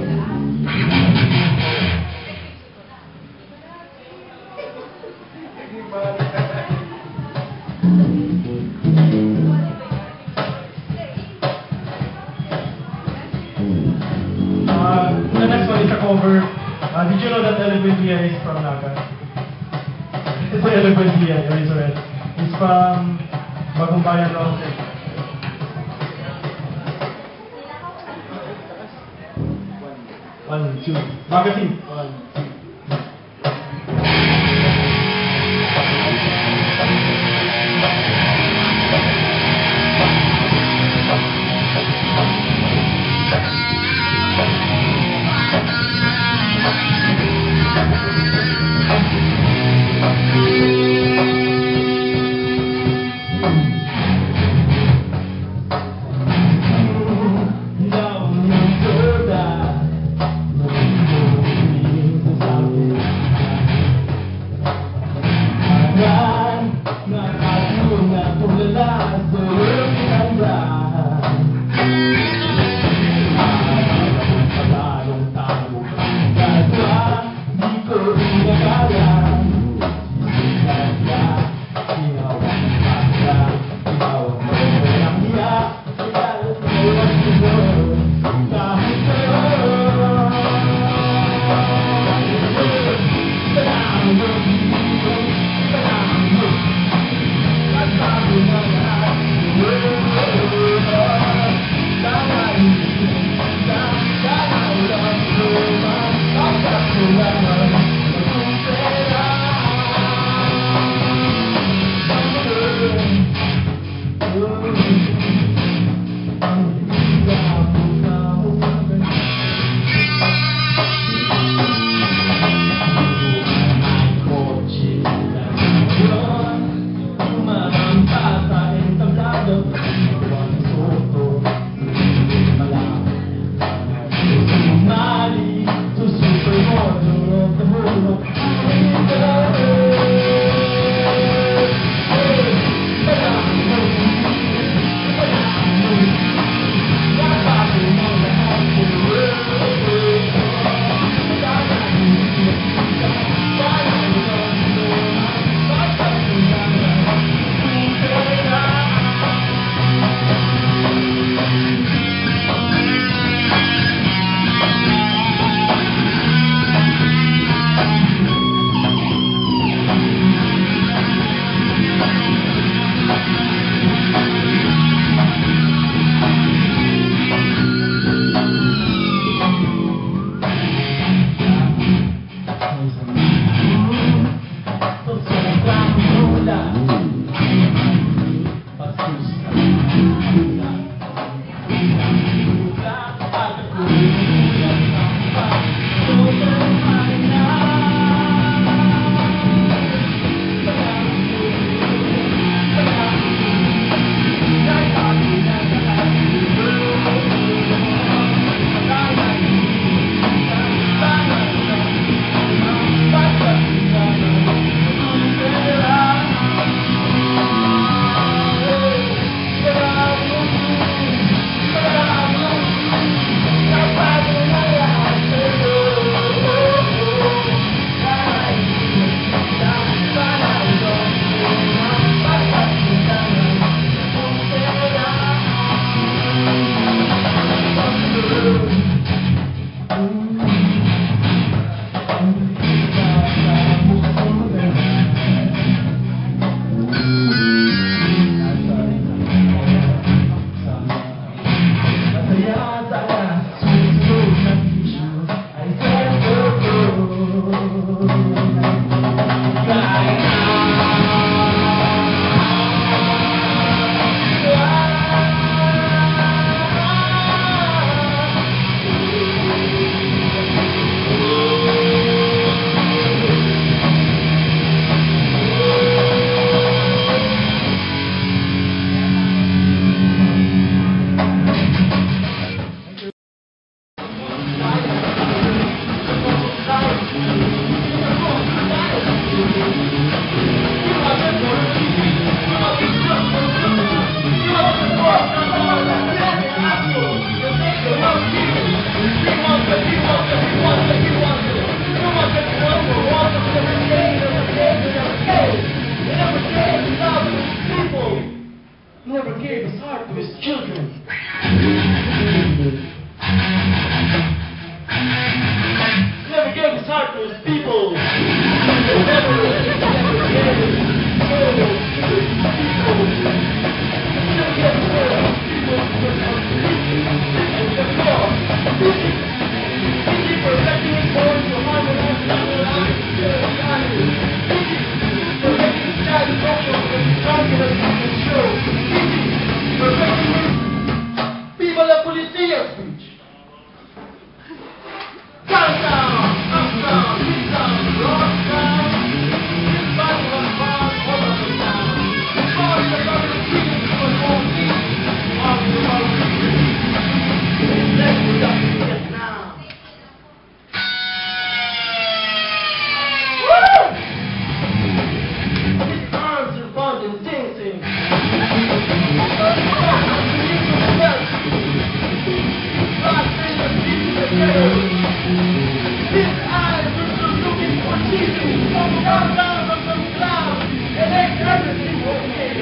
Ah, the next one is a cover. Ah, did you know that Eloquent Dia is from Naga? It's a Eloquent Dia, Eraserhead. It's from Bagumbayan Norte. One, two. Magazine. One, two. Gave his heart to his children. Never gave his heart to his people. Never gave his soul to his people. Never gave his soul to his people. And therefore, this is, this is perfecting his born to harmonize with the life of the earth. This is perfecting his child culture with his confidence and show. This is perfecting his Viva la Policía speech. Downtown, uptown, midtown, cross town, bottom of bar, all of the town. All the public feelings for all things. All the public feelings. Let's go down to Vietnam. Woo! His arms are bonding, dancing. His eyes are still looking for Jesus. From down, down, from some clouds, and make everything okay.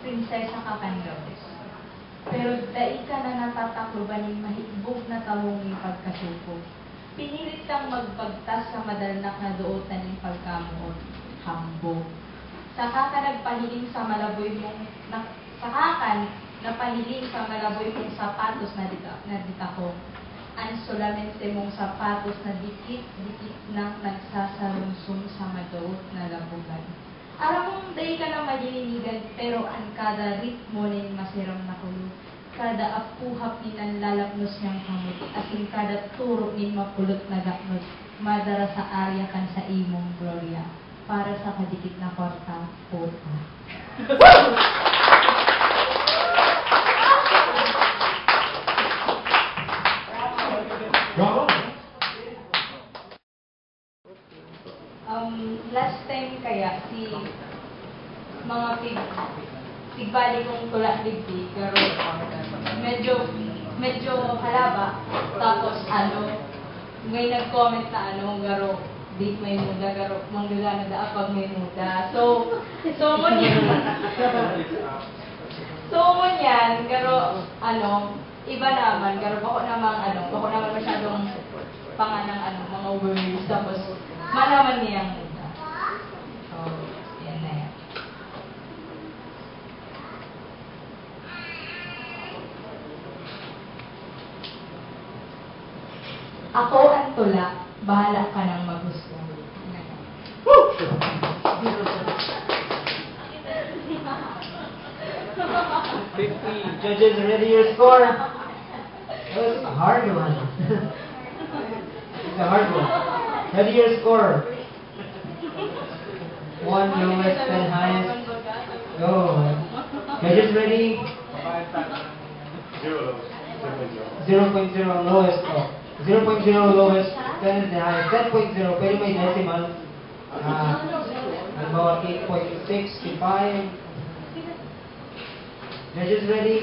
Prinsesa ka kan gabos, pero dai ka na natatakloban nin mahikbog na tahong nin pagkasuko. Pinilit kang magbagtas sa madalnak na doot na nin pagkamoot, hambog. Saka ka nagpahiling sa malaboy mong, na, saka kan napahiling sa malaboy mong sapatos na dita-, na ditakong. An solamente mong sapatos na dikit-dikit nang nagsasarumsum sa madoot na labogan. Aram mong dai ka na malilinigan, pero an kada ritmo nin masiram na kulog, kada apuhap nin nanlalapnos niyang kamot, asin kada turo nin mapulot na daknod, madara sa arya kan saimong glorya, para sa kadikit na kwarta, puta. Bravo! Um, last time kaya si mga pig-, pigbali kong tula digdi, pero medyo, medyo halaba. Tapos ano, may nag-comment na ano, garo, di may muda, garo, manggagana daa pag may muda. So, so, ngunyan, so, ngunyan, garo, ano, iba naman, garo, bako namang, ano, bako naman masyadong panganang, ano, mga words, tapos, manaman niyang muda. So, yan na yan. Ako an tula, bahala ka nang maghusga. Fifty. Judges, ready your score. That was a hard one. It's a hard one. Ready your score. One lowest, ten highest. Go. Judges ready? Zero lowest. Zero point zero lowest. Oh. Zero point zero lowest. Ten is the highest. Ten point zero, pero may decimal. Ah, halimbawa, eight point six five. Judges ready?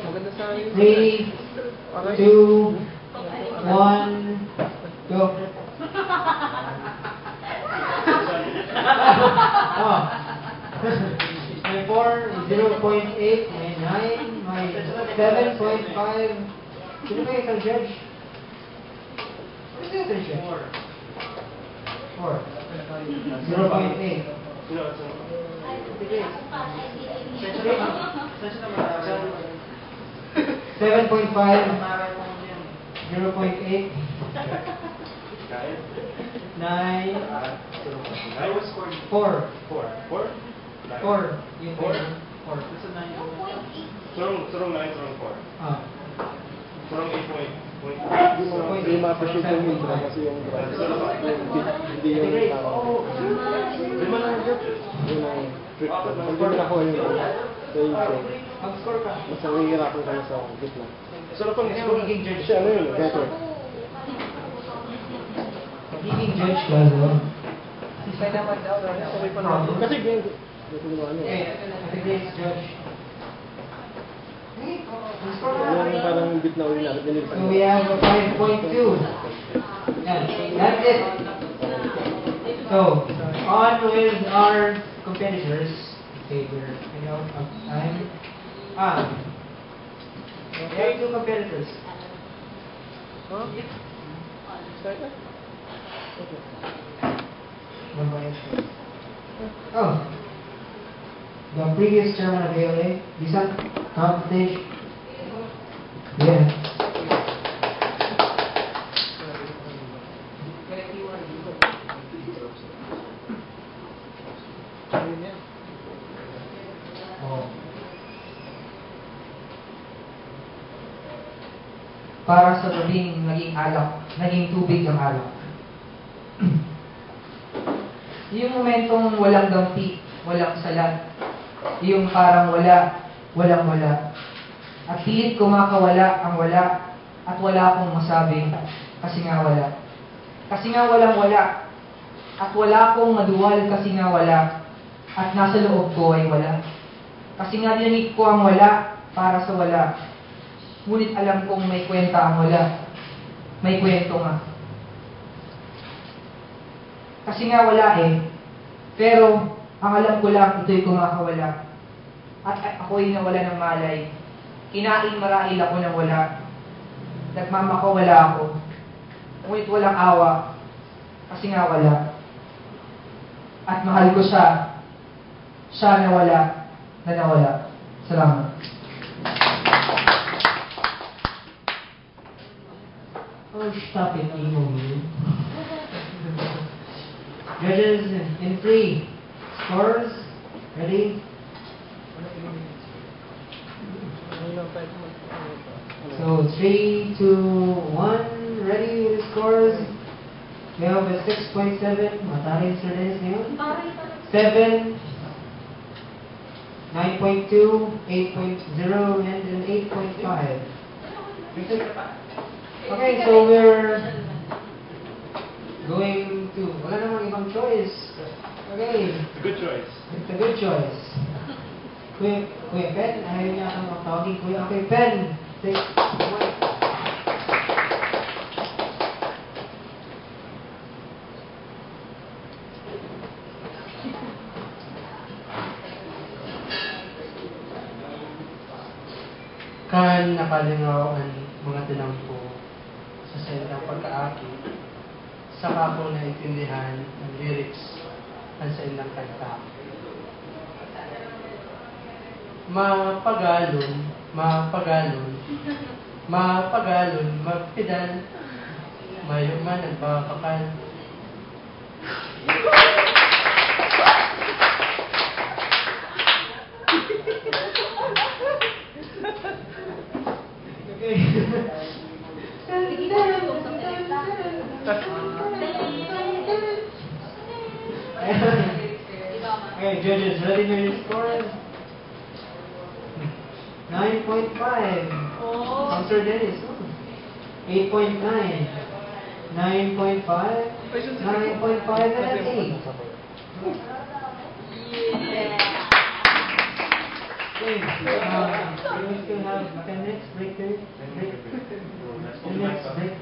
Maganda sa amin. Three, two, one, go. Oh. May four, zero point eight, may nine, may seven point five. Sino ba yung isang judge? Ano yung attention? Four. Zero point eight. Seven point five. Zero point eight. Nine. Four. Four. Four. Four. Yung four. Four. Strong, strong nine, strong four. Ah. Strong eight point, point. Di mo, di mo ma-appreciate yung intro kasi yung intro, hindi, hindi yung tao. Yun ang trick ko. Pag di mo nakuha yung intro, so yun siya. Mas nahihirapan ka na sa gitna. Sarap ang score. Magiging judge. Siya, ano yun, better. Magiging judge ka, no? Kasi, ganyan, ganyan, ano. Eh, at the next judge. Yung parang beat na ulit na, dinig pa. So we have a five point two. Yeah, that's it. So, on with our competitors. Favor, you know, of time. Ah, we have two competitors. Huh? Sorry? Okay. Oh. The previous chairman of A L A, Bisan, come up stage. Yeah. Oh. Para sa gabing naging alak, naging tubig ang alak. Yung momentong walang dampi, walang salat. Yung parang wala, walang wala. At pilit ko makawala ang wala, at wala akong masabi, kasi nga wala. Kasi nga walang wala. At wala akong maduwal, kasi nga wala. At nasa loob ko ay wala. Kasi nga dinanig ko ang wala para sa wala. Ngunit alam kong may kwenta ang wala. May kwento nga. Kasi nga wala eh. Pero ang alam ko lang, ito'y kumakawala. At a-, ako'y nawala ng malay. Kinain marahil ako ng wala. Nagmamakawala ako. Ngunit walang awa. Kasi nga wala. At mahal ko siya. Siya nawala na nawala. Salamat. Oh, stop it, Imo. Judges in three. Scores. Ready? So, three, two, one. Ready with the scores. We have a six point seven. Mataray si Sir Dennis ngayon. Seven. Nine point two, eight point zero, and an eight point five. Okay, so we're going to, wala namang ibang choice. Okay. It's a good choice. It's a good choice. Kuya, Kuya Pen, ayaw niya akong magtawagin Kuya. Okay, Pen, take, Kan nakalingaw an mga tinampo sa saindang pagkaaki, saka ko naintindihan an lyrics kan saindang kanta. Mapagalon, mapagalon, mapagalon magpedal. Mayo man nagbabakal. Okay. Okay, judges, ready for your scores? Nine point five. Oh. Ang Sir Dennis, oh. Eight point nine. Nine point five, nine point five, and an eight. Okay, uh, we will still have ten minutes break there. Break. Ten minutes break.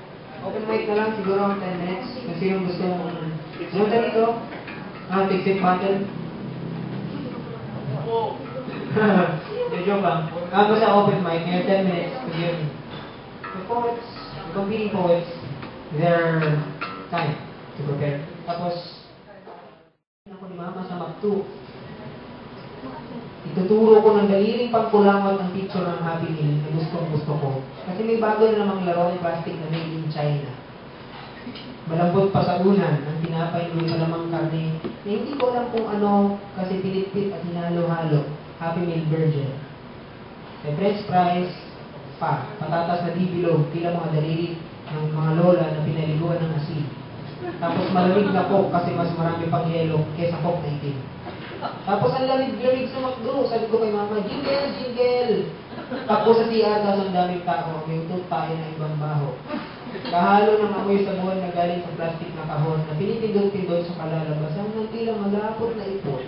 Open mic na lang siguro ang ten minutes. Kasi yung gusto mong, ano tawag dito? Ah, exit battle. Joke lang. Ah, basta open mic, may ten minutes to give the poets, the competing poets, their time to prepare. Tapos, ako ni Mama sa McDo. Ituturo ko ng daliring pangkulangot ang picture ng Happy Meal na gustong gusto ko. Kasi may bago na namang laro ng plastic na made in China. Malambot pa sa unan ang tinapay na may palamang karne na hindi ko alam kung ano kasi pinitpit at hinalo-halo. Happy Meal burger. May french fries pa, patatas na di bilog, tila mga daliri ng mga lola na pinaliguan ng asin. Tapos malamig na Coke kasi mas marami pang yelo kesa Coke na itim. Tapos ang lamig-lamig sa McDo, sabi ko kay Mama, "Jingle, jingle!" Tapos sa C R, kaso ang daming tao, may utot tayo na ibang baho. Kahalo ng amoy sabon na galing sa plastic na kahon na pinipindot-pindot sa kalalabasan ng tila malapot na ipot.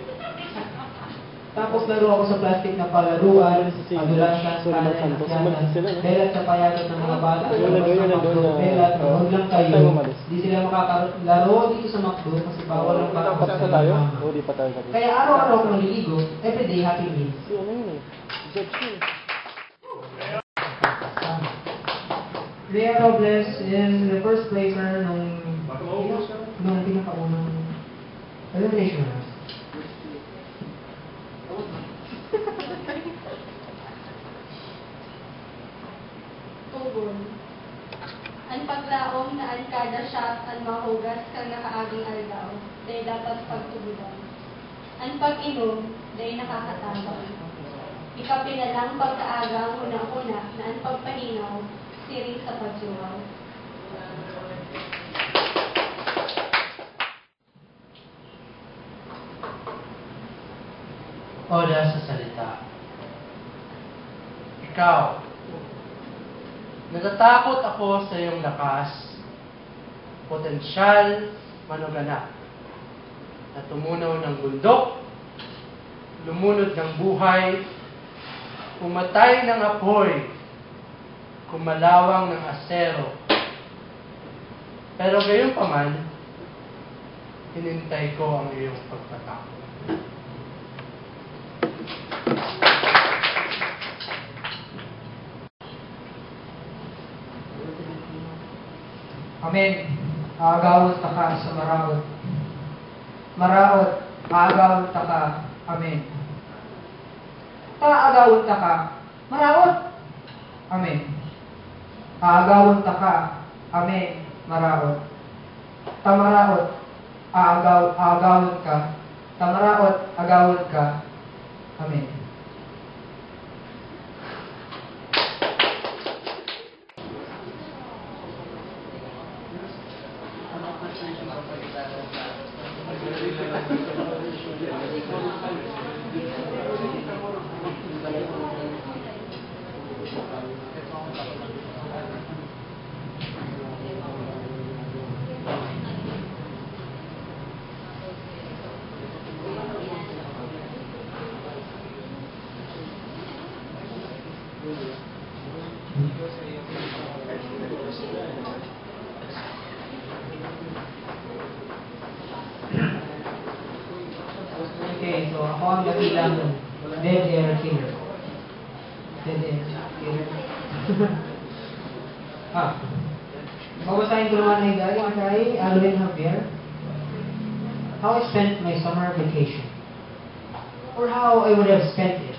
Tapos laro ako sa plastic na palaruan, padulasan, tanay, akyatan, belat sa payatot ng mga bata sa labas ng McDo, belat, mahon lang kayo. Di sila makakalaro dito sa McDo kasi bawal ang bata sa mama. Kaya araw-araw ako naliligo, everyday Happy Meal. Lea Robles is the first placer nung, nung pinakaunang elimination round. Tugon. An paglaom na an kada shot an mahugas kan nakaagang aldaw, dai dapat pagtugodan. An pag-inom, dai nakakatabang. Ikape na lang pagkaaga ang huna-huna na an pagpahingaw, siring sa pagtuhaw. Oda sa salita. Ikaw, natatakot ako sa iyong lakas, potensyal manuganap, na tumunaw ng bundok, lumunod ng buhay, pumatay ng apoy, kumalawang ng asero. Pero gayon pa man, hinintay ko ang iyong pagpatawad. Amen. Aagawon taka sa maraot. Maraot, aagawon taka. Amen. Ta aagawon taka. Maraot. Amen. Aagawon taka. Amen. Maraot. Ta maraot. Aagaw, aagawon ka. Ta maraot, agawon ka. Amen. Okay, so ako ang dakilang dead air killer. Dead air killer. ah, babasahin ko naman ay galing kay Alwin Javier. How I spent my summer vacation. Or how I would have spent it.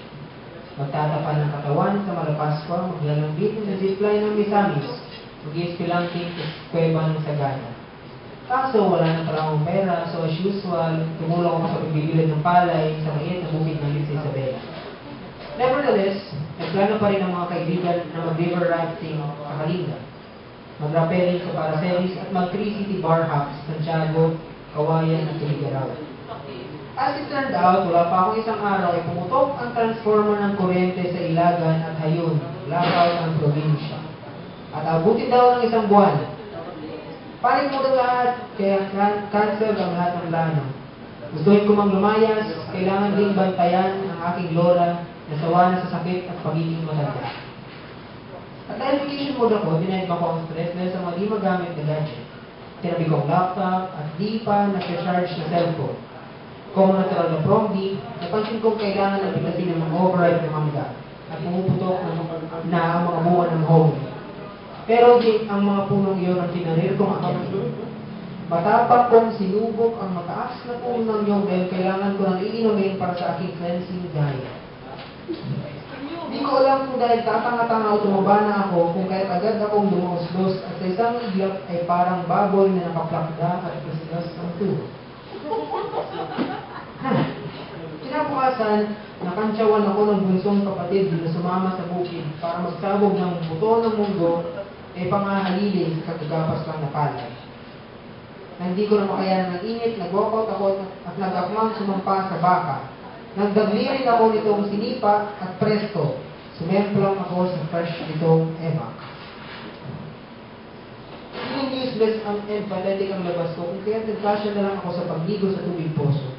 Magtatapa ng katawan sa Malapaskwa, maglalambing sa zipline ng Misamis, mag-iispelunking sa kuweba ng Sagada. Kaso wala na pala akong pera, so as usual, tumulong ako sa pagbibili ng palay sa maliit na bukid ng Isabela. Nevertheless, nagplano pa rin ang mga kaibigan na mag-river rafting sa Kalinga, mag-rappelling sa Paracelis at mag-three city bar hop sa Santiago, Cauayan at Tugigaraw. As it turned out, wala pa akong isang araw ay pumutok ang transformer ng kuryente sa Ilagan at Hayun, blackout ang probinsya. At abutin daw ng isang buwan. Palimot ang lahat, kaya can-, cancel ang lahat ng plano. Gustuhin ko mang lumayas, kailangan ding bantayan ang aking lola na sawa na sa sakit at pagiging matanda. At dahil vacation mode ako, dinidistract ko ang stress dahil sa mga di magamit na gadget. Tinabi ko ang laptop at di pa nagcha-charge na cellphone. Common natural na promdi, napansin kong kailangan ng pitasin ng mga overripe na mangga at pumuputok ng, na ang mga bunga ng mahogany. Pero di ang mga punong iyon ang kinarir kong akyat. Matapang kong sinubok ang mataas na puno ng niyog dahil kailangan ko nang iinumin para sa aking cleansing diet. Di ko alam kung dahil tatanga-tanga o tumaba na ako, kung kaya't agad akong dumaos-dos at sa isang iglap ay parang baboy na nakaplakda at kasinas ang tuhod. Kinabukasan, nakantyawan ako ng bunsong kapatid na sumama sa bukid para magsabog ng buto ng munggo na ipanghahalili sa kagagapas lang na palay. Nang di ko na makayanan ng init, nag-walkout ako at nag-akmang sumampa sa baka. Nagdagli rin ako nitong sinipa at presko, sumemplang ako sa fresh nitong ebak. Feeling useless ang and pathetic ang labas ko, kung kaya't nagpasya na lang ako sa pagligo sa tubig poso.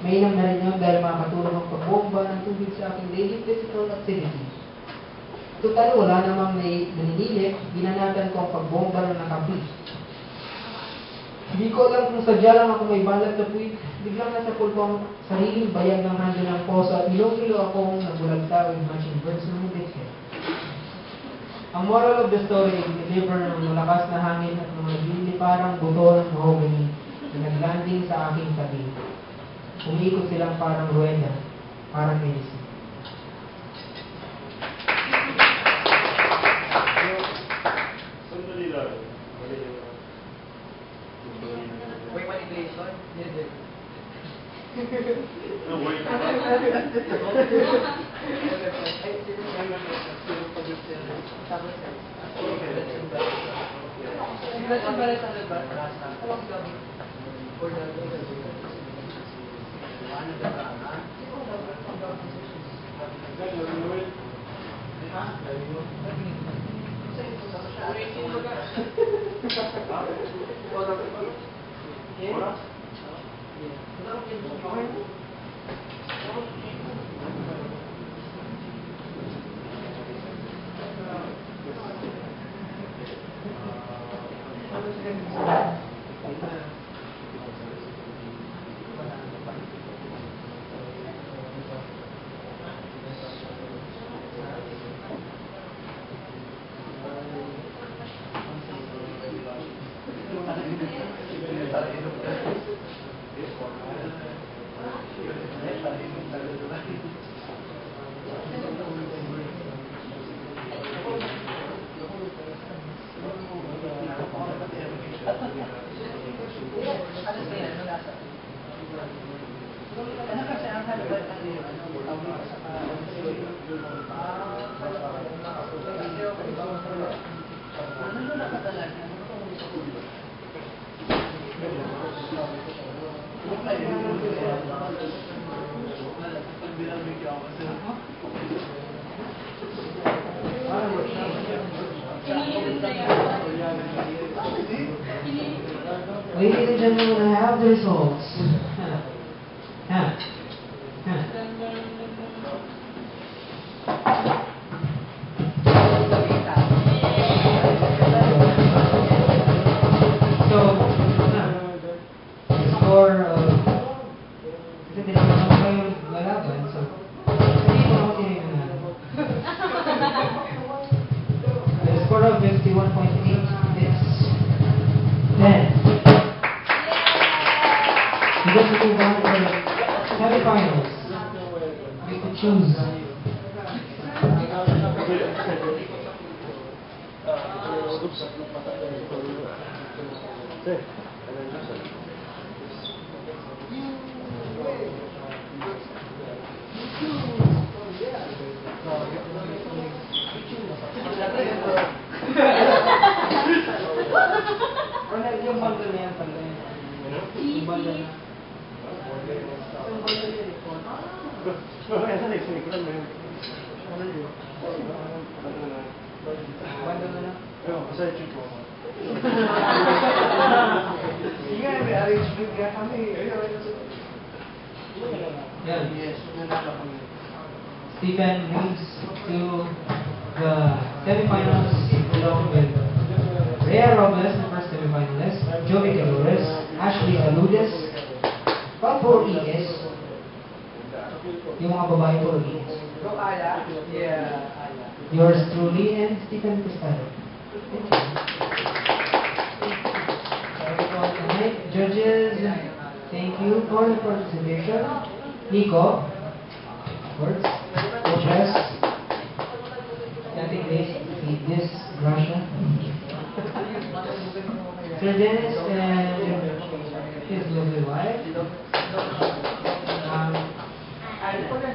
Mainam na rin yun dahil makakatulong ang pagbomba ng tubig sa aking daily physical activity. Total, wala namang nai-, naninilip, ginanatan ko ang pagbomba ng nakapi. Hindi ko alam kung sadya lang ako may balat sa puwit, biglang nasapol ko ang sariling bayag ng hando ng poso at hilong-hilo akong nagbulagta with matching birds ng bithe. Ang moral of the story, in-deliver ng malakas na hangin at mga nagliliparang buto ng mahogany na naglanding sa aking tabi. Umiikot silang parang ruweda, parang medicine. Sandali lang. May manipulation? Hindi. No, wait. Tapos, sila sa balita, diba? Ladies and gentlemen, I have the results. Ha? Ha? So, ha? The score of, kasi tinatawag ko yung lalaban, so, hindi pa ako tinignan. The score of fifty-one point eight is ten. We get to move on to the semifinals. We get to choose. Ronel, yung bundle na yan, tanggalin. Yung bundle na. Yung bundle na yan, ito. Ano yun? Bundle na. Bundle na. Ayun, basta yung check mo. Yan. Stephen moves to the semifinals along with Rhea Robles, the first semifinalist, Joey Calores, Ashley Aludes, Papo Ies, yung mga babae po, Ies. Yours truly and Stephen Cristales. Alright, judges, thank you for the participation. Nico, words, judges, nothing this, this Russia. Sir Dennis and his lovely wife. Um,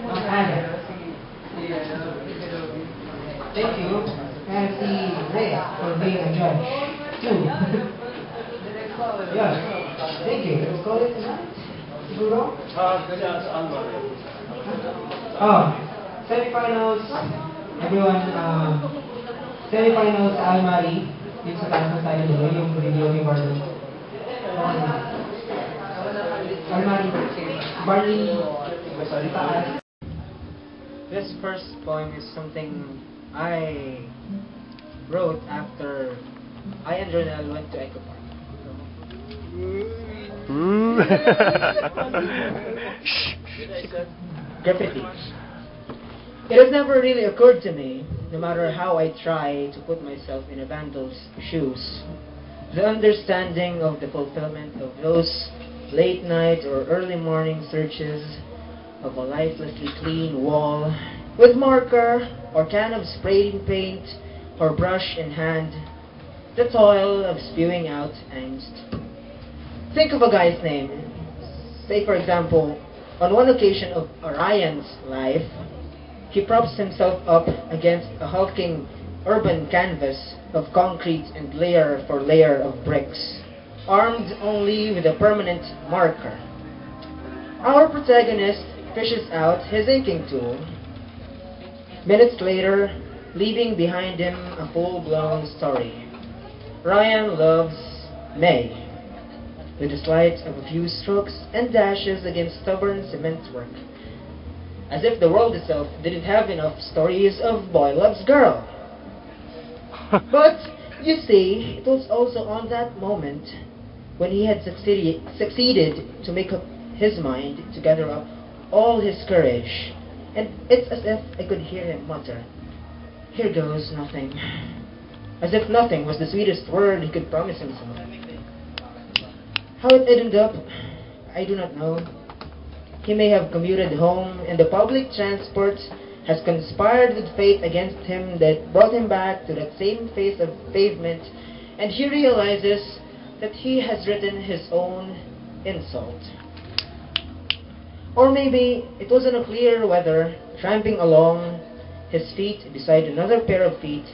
Ma'am Ana. Thank you. And si Rhea for being a judge, too. Yeah. Thank you. Let's call it a night. Siguro? Ah, ganyan sa Alma. Oh, semifinals. Everyone, um, semifinals, Almari. Yung sa taas na tayo doon, yung video ni Marlon. Almari. Barley. Sa taas. This first poem is something I wrote after I and Ronel went to Eco Park. Mm. Graffiti. It has never really occurred to me, no matter how I try to put myself in a vandal's shoes, the understanding of the fulfillment of those late night or early morning searches of a lifelessly clean wall with marker or can of spraying paint or brush in hand, the toil of spewing out angst. Think of a guy's name. Say, for example, on one occasion of Orian's life, he props himself up against a hulking urban canvas of concrete and layer for layer of bricks, armed only with a permanent marker. Our protagonist fishes out his inking tool. Minutes later, leaving behind him a full-blown story. Ryan loves May, with the slight of a few strokes and dashes against stubborn cement work, as if the world itself didn't have enough stories of boy loves girl. But, you see, it was also on that moment when he had succeeded, succeeded to make up his mind to gather up all his courage, and it's as if I could hear him mutter, "Here goes nothing." As if nothing was the sweetest word he could promise himself. How it ended up, I do not know. He may have commuted home, and the public transport has conspired with fate against him that brought him back to that same face of pavement, and he realizes that he has written his own insult. Or maybe it was in a clear weather, tramping along, his feet beside another pair of feet,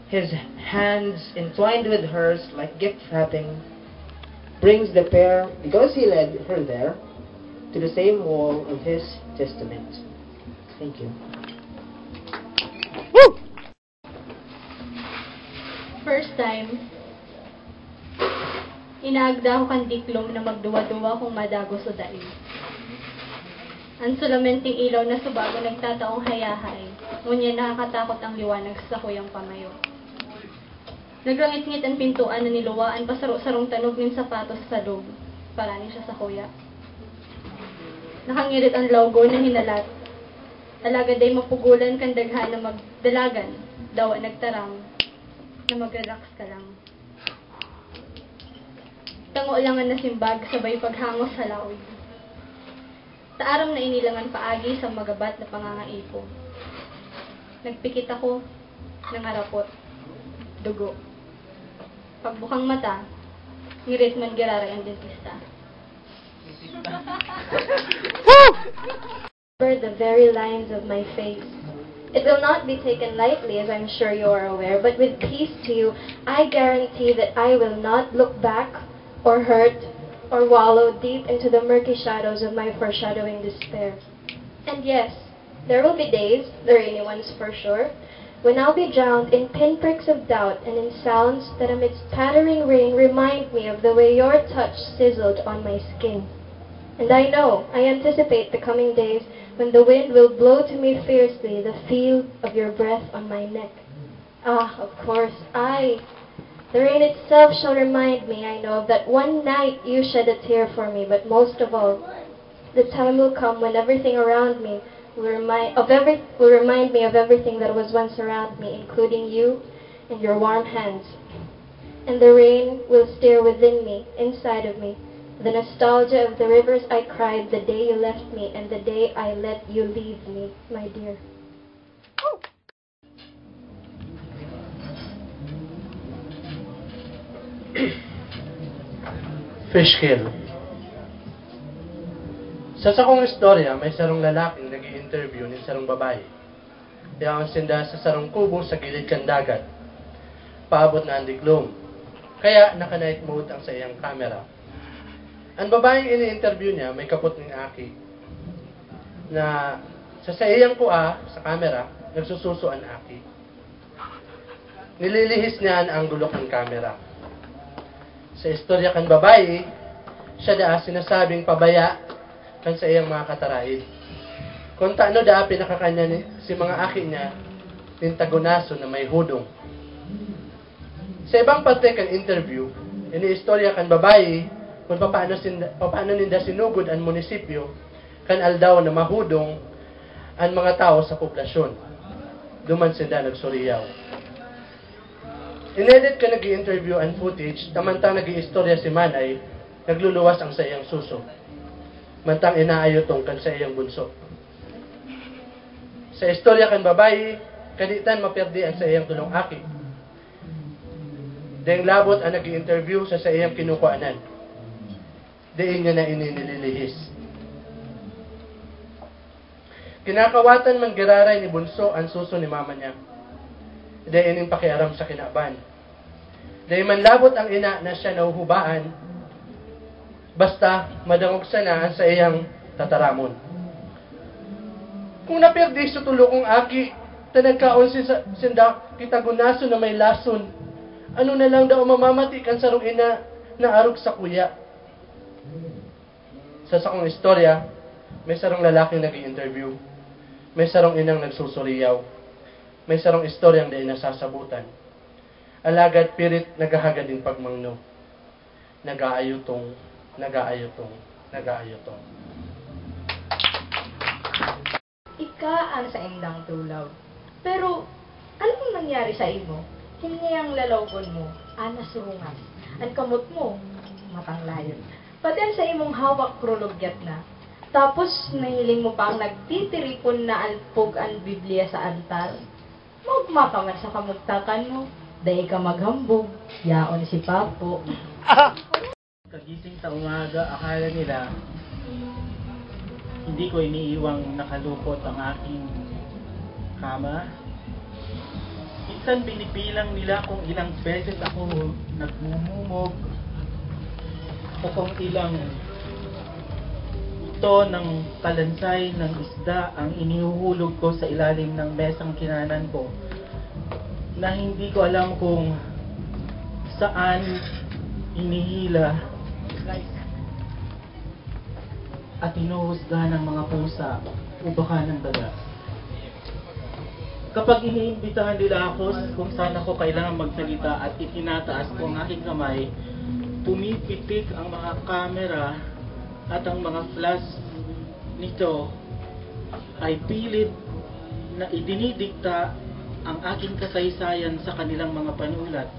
his hands entwined with hers like gift wrapping, brings the pair, because he led her there, to the same wall of his testament. Thank you. First time, inaagda ako kan diklom na magduwa-duwa kung madagos o dai. An sulamenteng ilaw na subago nagtataong hayahay, ngunyan nakakatakot ang liwanag sa sakuyang pamayo. Nagrangitngit an pintoan na niluwaan pa saro-sarong tanog nin sapatos sa log, parani siya sakuya. Nakangirit an lawgon na hinalat, alagad dai mapugulan kan daghan na magdalagan, dawa nagtaram na mag-relax ka lang. Tango lang an nasimbag sabay paghangos sa lawig. Taaram na ini lang an paagi sa magabat na pangangaipo. Nagpikit ako, nangarapot, dugo. Pagbukang mata, ngirit man giraray ang dentista. Over the very lines of my face. It will not be taken lightly, as I'm sure you are aware, but with peace to you, I guarantee that I will not look back or hurt or wallow deep into the murky shadows of my foreshadowing despair. And yes, there will be days, the rainy ones for sure, When I'll be drowned in pinpricks of doubt and in sounds that amidst pattering rain remind me of the way your touch sizzled on my skin. And I know, I anticipate the coming days when the wind will blow to me fiercely the feel of your breath on my neck. Ah, of course, I. The rain itself shall remind me, I know, that one night you shed a tear for me, but most of all, the time will come when everything around me will remind of every will remind me of everything that was once around me, including you and your warm hands. And the rain will stir within me, inside of me, the nostalgia of the rivers I cried the day you left me and the day I let you leave me, my dear. Fishkill. Sa sakong istorya, may sarong lalaking nag-i-interview nin sarong babae. Yaon sinda sa sarong kubo sa gilid kan dagat. Paabot na an diklom. Kaya naka-night mode ang saiyang camera. An babaeng ini-interview niya may kapot nin aki na sa saiyang kua sa camera, nagsususo an aki. Nililihis niya an anggulo kan kamera. Sa istorya kan babayi, siya daa sinasabing pabaya kan saiyang mga kataraid. Kun tano daa pinakakan niya ni, si mga aki niya nin tagonaso na may hudong. Sa ibang parte kan interview, iniistorya kan babayi kun papaano, sinda, papaano ninda sinugod an munisipyo kan aldaw na mahudong an mga tawo sa poblasyon. Duman sinda nagsuriyaw. Inedit kan nag-i-interview an footage, ta mantang nag-iistorya si Manay, nagluluwas ang saiyang suso. Mantang inaayotong kan saiyang bunso. Sa istorya kan babayi, kaditan maperde an saiyang tolong aki. Daing labot an nag-i-interview sa saiyang kinukuanan. Diin niya na ini nililihis. Kinakawatan man giraray ni Bunso an suso ni mama niya. Dai ining pakiaram sa kinaban. Dai man labot ang ina na siya nahuhubaan, basta madangog sana an saiyang tataramon. Kung napirdi sa tolong aki, ta nagkaon si sa, sinda kitagonaso na may lason, ano na lang daw mamamati kan sarong ina na arog sa kuya? Sa sakong istorya, may sarong lalaking nag-i-interview, may sarong inang nagsusuriyaw, may sarong istoryang dai nasasabutan. Alagad pirit naghahagad nin pagmangno. Nag-aayotong, nag-aayotong, nag-aayotong. Ika an saindang tulog. Pero, ano ang nangyari sa imo? Hinyayang lalawgon mo, anas rungas. An kamot mo, matanglayon. Pati an sa imong hawak, krulugyat na. Tapos, nahiling mo pa ang nagtitiripon na alpog an Biblia sa altar? Maogma ka man sa kamugtakan mo. Dai ka maghambog. Yaon si Papo. Kagising sa umaga, akala nila hindi ko iniiwang nakalupot ang aking kama. Minsan binibilang nila kung ilang beses ako nagmumumog o kung ilang ito ng kalansay ng isda ang inihuhulog ko sa ilalim ng mesang kinanan ko na hindi ko alam kung saan inihila at hinuhusga ng mga pusa o baka ng daga. Kapag iniimbitahan nila ako kung saan ako kailangan magsalita at itinataas ko ang aking kamay, pumipitik ang mga kamera at ang mga flash nito ay pilit na idinidikta ang aking kasaysayan sa kanilang mga panulat.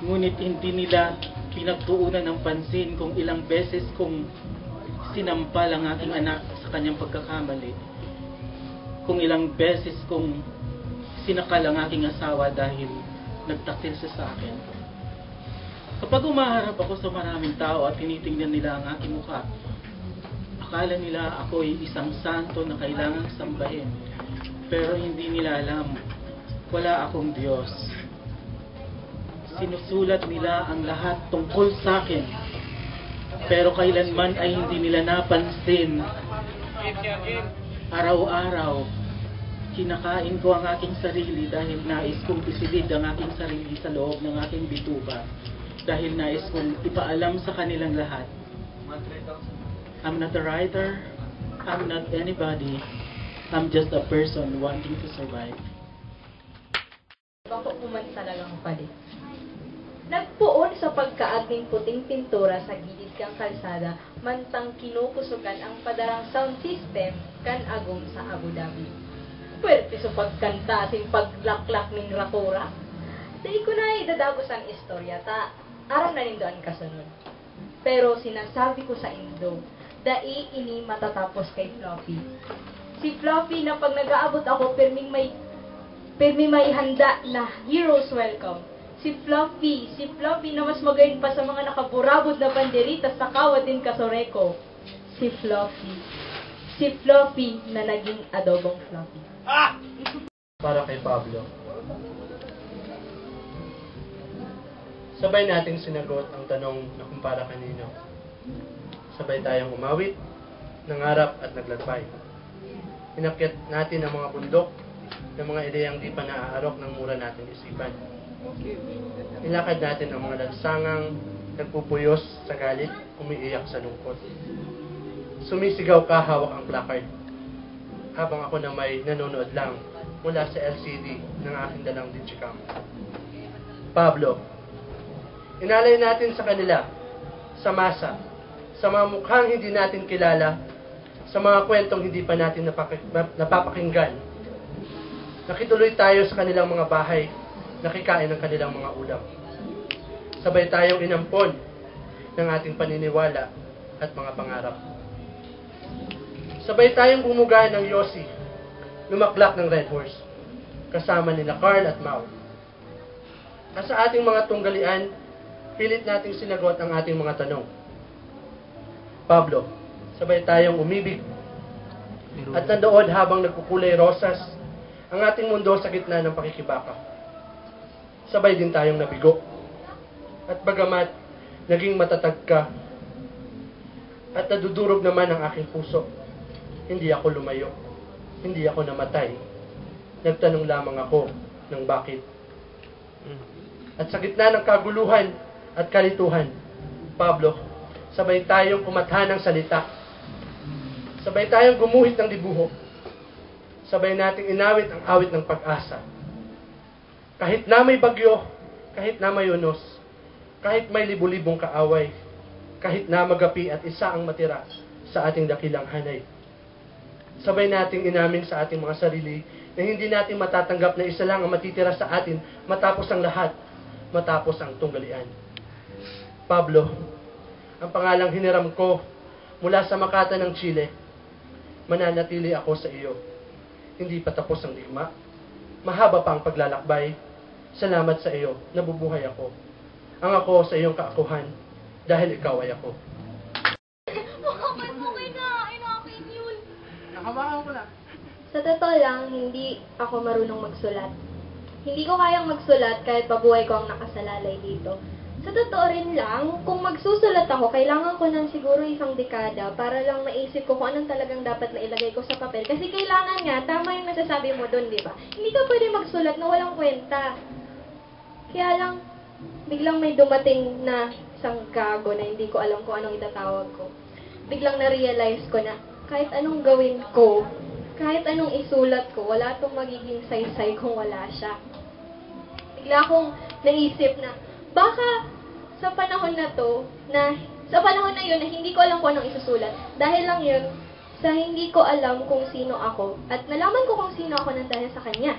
Ngunit hindi nila pinagtuunan ng pansin kung ilang beses kong sinampal ang aking anak sa kanyang pagkakamali, kung ilang beses kong sinakal ang aking asawa dahil nagtaksil siya sa akin. Kapag humaharap ako sa maraming tao at tinitingnan nila ang aking mukha, akala nila ako'y isang santo na kailangang sambahin. Pero hindi nila alam, wala akong Diyos. Sinusulat nila ang lahat tungkol sa akin, pero kailanman ay hindi nila napansin. Araw-araw, Kinakain ko ang aking sarili dahil nais kong isilid ang aking sarili sa loob ng aking bituka. Dahil nais kong ipaalam sa kanilang lahat, I'm not a writer, I'm not anybody, I'm just a person wanting to survive. Bako ko man talagang palit. Nagpoon sa pagkaag nin puting pintura sa gilid kan kalsada, mantang kinukusogan ang padarang sound system kan agom sa Abu Dhabi. Puwerte sa pagkanta asin paglaklak nin rakura. Dai ko na idadagos an istorya ta aram na nindo an kasunod. Pero sinasabi ko saindo, dai ini matatapos kay Fluffy. Si Fluffy na pag nag-aabot ako, pirming may, pirmi may handa na hero's welcome. Si Fluffy, si Fluffy na mas magayon pa sa mga nakaburabod na banderita sa kawad nin Casureco. Si Fluffy. Si Fluffy na naging adobong Fluffy. Para kay Pablo. Sabay nating sinagot ang tanong na kung para kanino. Sabay tayong umawit, nangarap at naglakbay. Inakyat natin ang mga bundok ng mga ideyang di pa naaarok ng mura nating isipan. Nilakad natin ang mga lansangang nagpupuyos sa galit, umiiyak sa lungkot. Sumisigaw ka hawak ang placard, habang ako na may nanonood lang mula sa L C D ng aking dalang digicam. Pablo, inalay natin sa kanila, sa masa, sa mga mukhang hindi natin kilala, sa mga kwentong hindi pa natin napaki- napapakinggan. Nakituloy tayo sa kanilang mga bahay, nakikain ang kanilang mga ulam. Sabay tayong inampon ng ating paniniwala at mga pangarap. Sabay tayong bumuga ng yosi, lumaklak ng Red Horse, kasama nila Carl at Mau. At sa ating mga tunggalian, pilit nating sinagot ang ating mga tanong. Pablo, sabay tayong umibig at nandood habang nagkukulay rosas ang ating mundo sa gitna ng pakikibaka. Sabay din tayong nabigo. At bagamat naging matatag ka, at nadudurog naman ang aking puso, hindi ako lumayo, hindi ako namatay. Nagtanong lamang ako ng bakit. At sa gitna ng kaguluhan at kalituhan, Pablo, sabay tayong kumatha ng salita. Sabay tayong gumuhit ng dibuho. Sabay nating inawit ang awit ng pag-asa. Kahit na may bagyo, kahit na may unos, kahit may libo-libong kaaway, kahit na magapi at isa ang matira sa ating dakilang hanay. Sabay nating inamin sa ating mga sarili na hindi natin matatanggap na isa lang ang matitira sa atin matapos ang lahat, matapos ang tunggalian. Pablo, ang pangalang hiniram ko mula sa Makata ng Chile, mananatili ako sa iyo. Hindi pa tapos ang digma. Mahaba pa ang paglalakbay. Salamat sa iyo, nabubuhay ako. Ang ako sa iyong kaakuhan, dahil ikaw ay ako. Makapan mo kay na, ay namin yun. Nakabahan ko na. Sa totoo lang, hindi ako marunong magsulat. Hindi ko kayang magsulat kahit pa buhay ko ang nakasalalay dito. Sa totoo rin lang, kung magsusulat ako, kailangan ko ng siguro isang dekada para lang maisip ko kung anong talagang dapat na ilagay ko sa papel. Kasi kailangan nga, tama yung nasasabi mo doon, di ba? Hindi ka pwede magsulat na walang kwenta. Kaya lang, biglang may dumating na isang gago na hindi ko alam kung anong itatawag ko. Biglang na-realize ko na kahit anong gawin ko, kahit anong isulat ko, wala itong magiging saysay kung wala siya. Bigla akong naisip na baka sa panahon na to, na sa panahon na yun na hindi ko alam kung anong isusulat, dahil lang yun, sa hindi ko alam kung sino ako, at nalaman ko kung sino ako nang dahil sa kanya.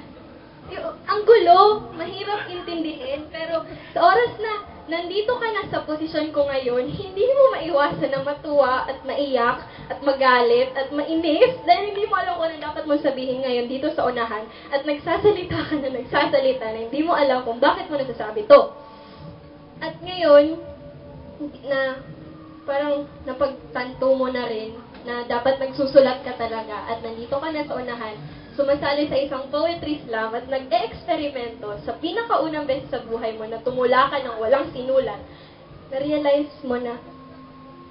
Yung, ang gulo, mahirap intindihin, pero sa oras na nandito ka na sa posisyon ko ngayon, hindi mo maiwasan na matuwa at maiyak at magalit at mainis dahil hindi mo alam kung ano dapat mong sabihin ngayon dito sa unahan at nagsasalita ka na nagsasalita na hindi mo alam kung bakit mo nasasabi to. At ngayon, na parang napagtanto mo na rin na dapat nagsusulat ka talaga at nandito ka na sa unahan, sumasali sa isang poetry slam at nag-eeksperimento sa pinakaunang beses sa buhay mo na tumula ka ng walang sinulat, na-realize mo na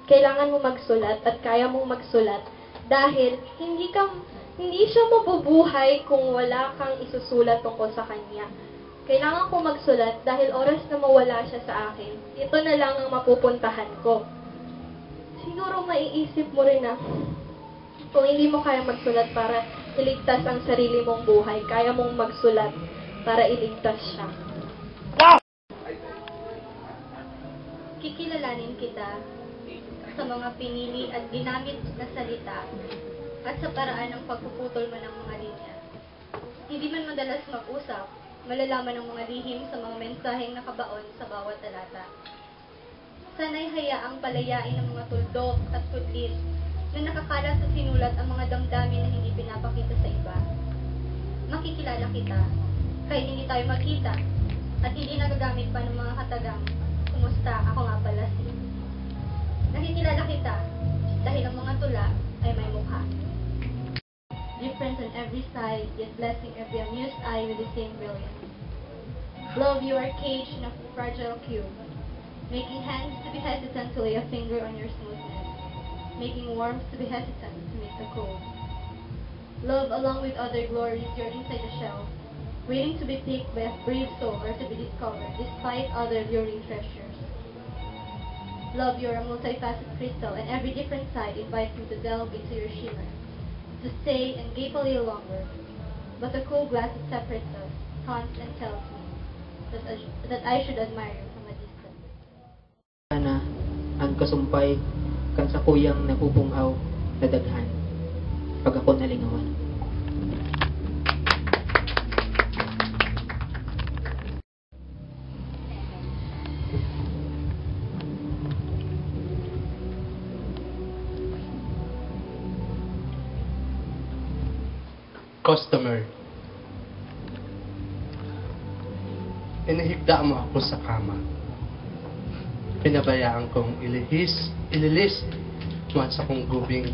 kailangan mo magsulat at kaya mong magsulat dahil hindi ka Hindi siya mabubuhay kung wala kang isusulat tungkol sa kanya. Kailangan ko magsulat dahil oras na mawala siya sa akin, ito na lang ang mapupuntahan ko. Siguro maiisip mo rin na kung hindi mo kaya magsulat para iligtas ang sarili mong buhay, kaya mong magsulat para iligtas siya. Kikilalanin kita sa mga pinili at ginamit na salita at sa paraan ng pagpuputol mo ng mga linya. Hindi man madalas mag-usap, malalaman ang mga lihim sa mga mensaheng nakabaon sa bawat talata. Sana'y hayaang palayain ng mga tuldok at kudlit na nakakalat sa sinulat ang mga damdamin na hindi pinapakita sa iba. Makikilala kita, kahit hindi tayo magkita, at hindi nagagamit pa ng mga katagang, "Kumusta? Ako nga pala si." Nakikilala kita, dahil ang mga tula ay may mukha. Different on every side, yet blessing every amused eye with the same brilliance. Love, you are caged in a fragile cube, making hands to be hesitant to lay a finger on your smoothness, making warmth to be hesitant to meet the cold. Love, along with other glories, you're inside the shell, waiting to be picked by a brave soul or to be discovered despite other luring treasures. Love, you're a multifaceted crystal, and every different side invites me to delve into your shimmer, to stay and gape a little longer. But the cool glass that separates us taunts and tells me that I, that I should admire you from a distance. Sana an kasumpay kan sakuyang nabubung-aw na daghan, pag ako nalingawan. Customer. Inihigda mo ako sa kama. Pinabayaan kong ilihis, ililis mo ang sakong gubing.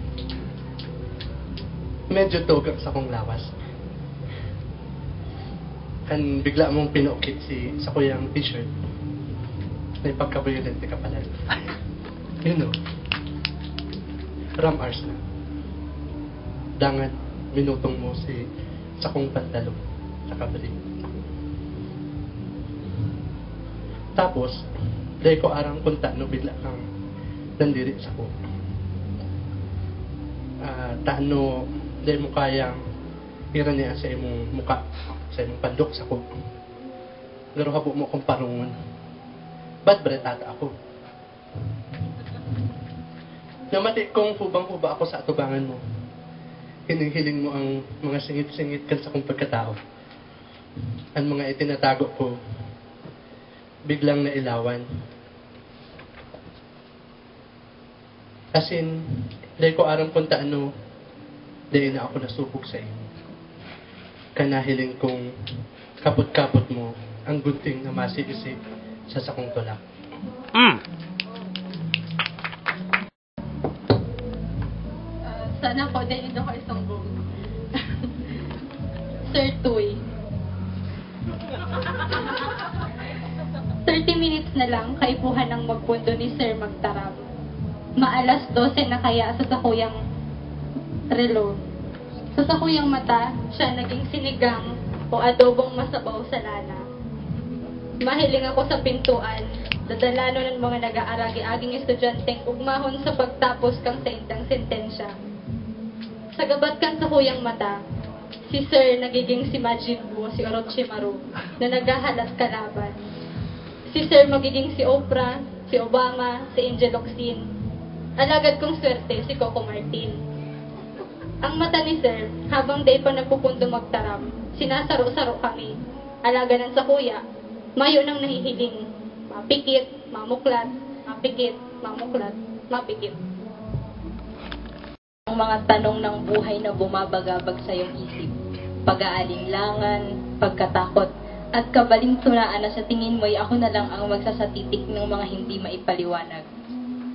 Medyo tugang sa kong lawas. Kan bigla mong pinukit si sakuyang t-shirt, may pagka-violent ka pala. You know, ram hours na. Dangan, minutong mo si sakong pantalon sa kabri. Tapos, dai ko aram kung tano bigla kang nandiri sako. Ah, tano dai mo kayang irani sa imong muka, sa imong pandok sako. Pero habo mo akong parongon. Bad breath ata ako. Namati kong hubang-huba ako sa atubangan mo. Hinihiling mo ang mga singit-singit kan sakong pagkatao. Ang mga itinatago ko, biglang nailawan. Asin, dai ko aram kung taano, dai na ako nasubog sa imo. Kanahiling kong kapot-kapot mo ang gunting na masiisi sa sakong tulak. Mm. Ah, sana po, dai nindo ko isumbong. Sir Tuy. Thirty minutes na lang, kaipuhan ang magpundo ni Sir magtaram. Maalas dose na kaya sa sakuyang relo. Sa sakuyang mata, siya naging sinigang o adobong masabaw sa lana. Mahiling ako sa pintuan, dadalanon ang mga nag-aaragi-aging estudyanteng ugmahon sa pagtapos kan saindang sentensya. Sa gabat kan sakuyang mata, si Sir nagiging si Majin Buu, si Orochimaru, na naghahalat kalaban. Si Sir magiging si Oprah, si Obama, si Angel Locsin. Alagad kung swerte, si Coco Martin. Ang mata ni Sir, habang dai pa nagpupundo magtaram, sinasaro-saro kami. Alagad ang sakuya, mayo nang nahihiling. Mapikit, mamuklat, mapikit, mamuklat, mapikit. Ang mga tanong ng buhay na bumabagabag sa iyong isip, pag-aalinlangan, pagkatakot, at kabalintunaan na sa tingin mo'y ako na lang ang magsasatitik ng mga hindi maipaliwanag.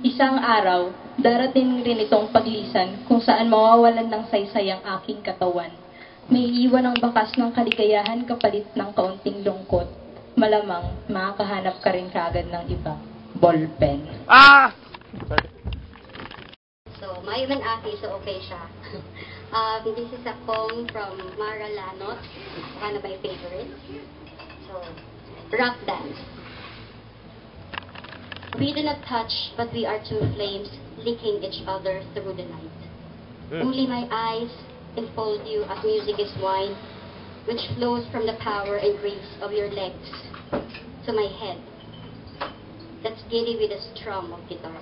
Isang araw, darating rin itong paglisan kung saan mawawalan ng saysay ang aking katawan. May iiwan ang bakas ng kaligayahan kapalit ng kaunting lungkot. Malamang, makakahanap ka rin kaagad ng iba. Ballpen. Ah! So, mayo man aki, so okay siya. Um, this is a poem from Mara Lanot, one of my favorites. So, rock dance. We do not touch, but we are two flames licking each other through the night. Only my eyes enfold you as music is wine, which flows from the power and grace of your legs to my head, that's giddy with the strum of guitar.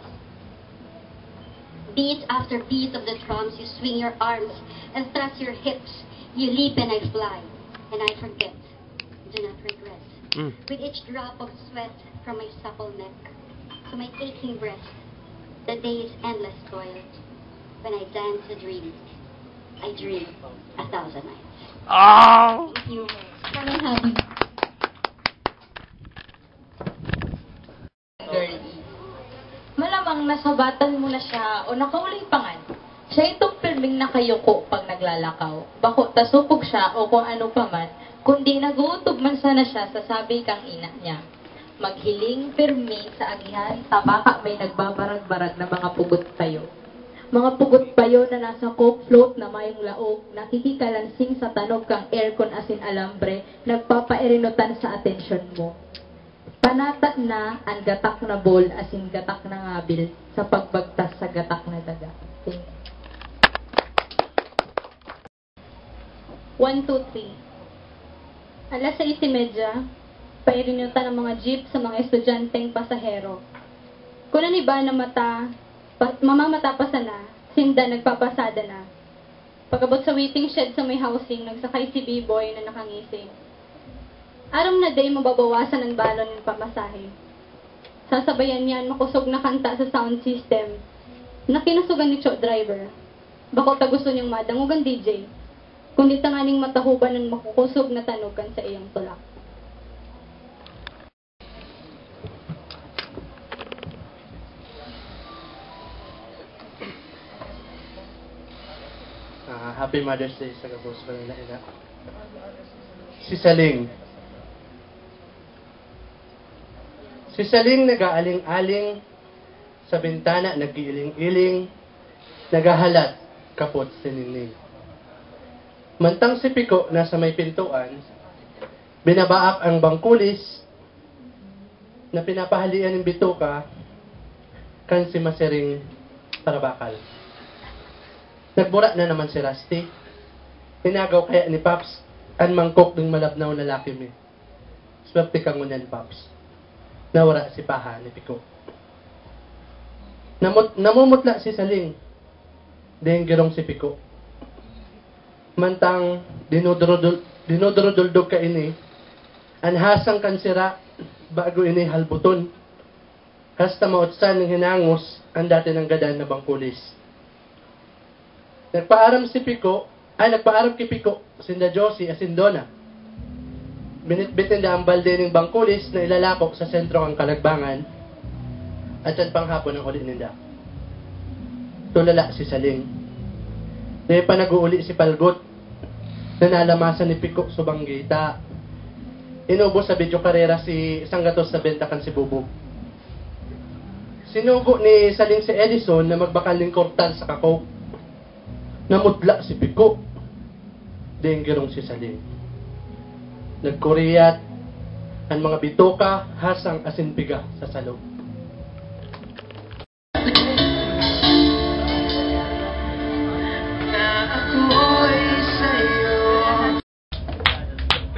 Beat after beat of the drums, you swing your arms and thrust your hips. You leap and I fly, and I forget, do not regret. With each drop of sweat from my supple neck to my aching breast, the day is endless toil. When I dance a dream, I dream a thousand nights. Oh! Thank you. Kami happy. Girlie. Malamang nasabatan mo na siya o nakauli pa ngan. Siya itong pirming nakayuko pag naglalakaw. Bako ta supog siya o kung ano pa man, kundi nag-uutob man sana siya sa sabi kang ina niya. Maghiling pirmi sa agihan, tabaka may nagbabarag-barag na mga pugot payo. Mga pugot payo na nasa coke float na mayong laog, nakikikalansing sa tanog kang aircon asin alambre, nagpapairinutan sa atensyon mo. Panata na an gatak na ball asin gatak na ngabil sa pagbagtas sa gatak na daga. Thank you. One, two, three. Alas sais y media, pairinutan ang mga jeep sa mga estudyanteng pasahero. Kun an iba na mata, pa, mamamata pa sana, sinda nagpapasada na. Pag-abot sa waiting shed sa may housing, nagsakay si B-Boy na nakangising. Aram na dai mababawasan an balon nin pamasahe. Sasabayan niya an makosog na kanta sa sound system na kinosogan ni Cho Driver. Bako ta gusto niyang madangog an D J, kundi tanganing matahoban an makukosog na tanog kan saiyang tulak. Ah, happy Mother's Day sa gabos ko na ina. Si Saling. Si Saling nag-aaling-aling, sa bintana nag-iiling-iling, naghahalat, kapot siningning. Mantang si Piko nasa may pintuan, binabaak ang bangkulis na pinapahalian nin bitoka kan si Masiring Parabakal. Nagbura na naman si Rusty. Inagaw kaya ni Paps an mangkok nin malabnaw na Lucky Me. Swerte ka ngunyan, Paps. Nawara si Paha ni Piko. Namut-, namumutla si Saling. Deng girong si Piko. Mantang dinudurudul-, dinuduruduldog kaini an hasang kan sira bago ini halbuton. Hasta mautsan nin hinangos an dati nanggadan na bangkulis. Nagpaaram si Piko, ay, nagpaaram ki Piko, sinda Josie asin Dona. Binitbit ninda an balde nin bangkulis na ilalako sa sentro kan kalagbangan, at sa panghapon an uli ninda. Tulala si Saling. Dai pa nag-uuli si Palgot na nalamasan ni Piko subang gita. Inubos sa video karera si isang gatos sa benta kan si Bubog. Sinugo ni Saling si Edison na magbakal nin kortal sa kakok. Namutla si Piko. Deng girong si Saling. Nagkuriyat an mga bitoka, hasang asin piga sa salog.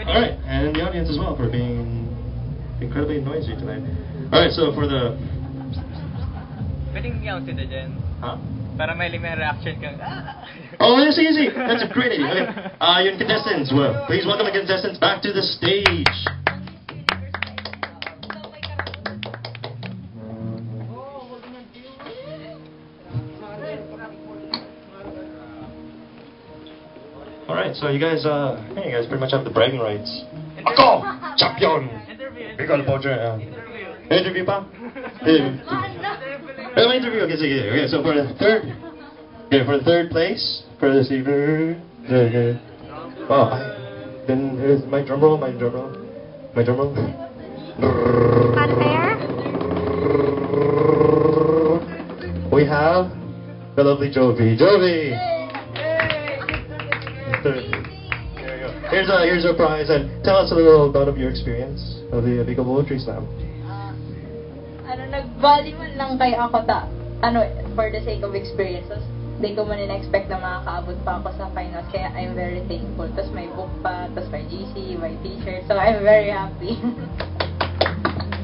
All right, and the audience as well for being incredibly noisy tonight. All right, so for the Pwedeng yaw si Dejen. Huh? Para may lima reaction kang, ah! Oh, that's easy. That's a great idea. Okay. Uh, your contestants, well, please welcome the contestants back to the stage. All right, so you guys, uh, hey, you guys pretty much have the bragging rights. Ako! Champion! Bicol Poacher, uh, interview pa? Eh, eh, may interview. Okay, sige. Okay, so for the third, okay, for the third place, for the silver, okay, okay. Oh, I, then here's my drum roll, my drum roll, my drum roll. Fanfare? We have the lovely Jovi. Jovi! Here's a here's a prize, and tell us a little about of your experience of the Bicol Poetry Slam. Ano, nagbali man lang kay ako ta, ano, for the sake of experiences, di ko man in-expect na makakaabot pa ako sa finals, kaya I'm very thankful. Tapos may book pa, tapos may G C, may t-shirt, so I'm very happy.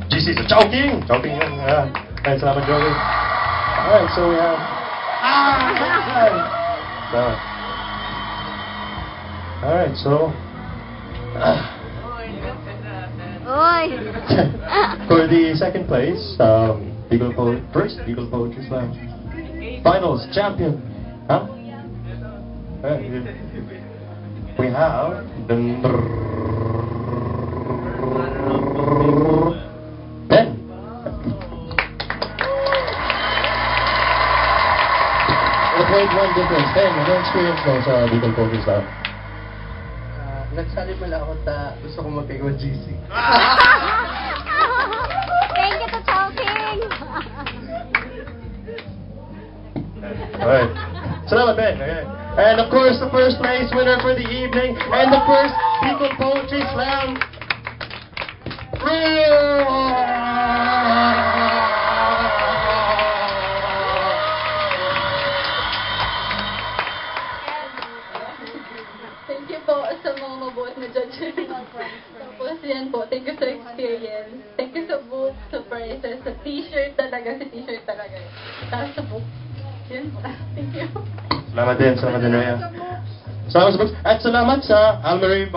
G C, so Chowking! Chowking yan. Yeah. Ay, salamat, Joey. Alright, so we have... Ah! Salamat. Alright, so... Oy! For the second place, um, Bicol po- first Bicol Poetry Slam Finals champion. Huh? Alright, we have the Ben. The point one difference. Ben, ano experience mo sa Bicol Poetry Slam? Ah, nagsali pala ako ta gusto ko magkaiwan G C. Thank you to Chowking! Alright. Salamat, Ben. Okay. And of course, the first place winner for the evening and the first Bicol Poetry Slam. Thank you po sa mga mabuot na judge. Tapos yan po, thank you sa experience. Thank you sa book, sa prizes, sa t-shirt talaga, sa t-shirt talaga. Tapos sa book. Yan po. Thank you. Salamat din, salamat din, Rhea. Salamat sa books. At salamat sa Almery.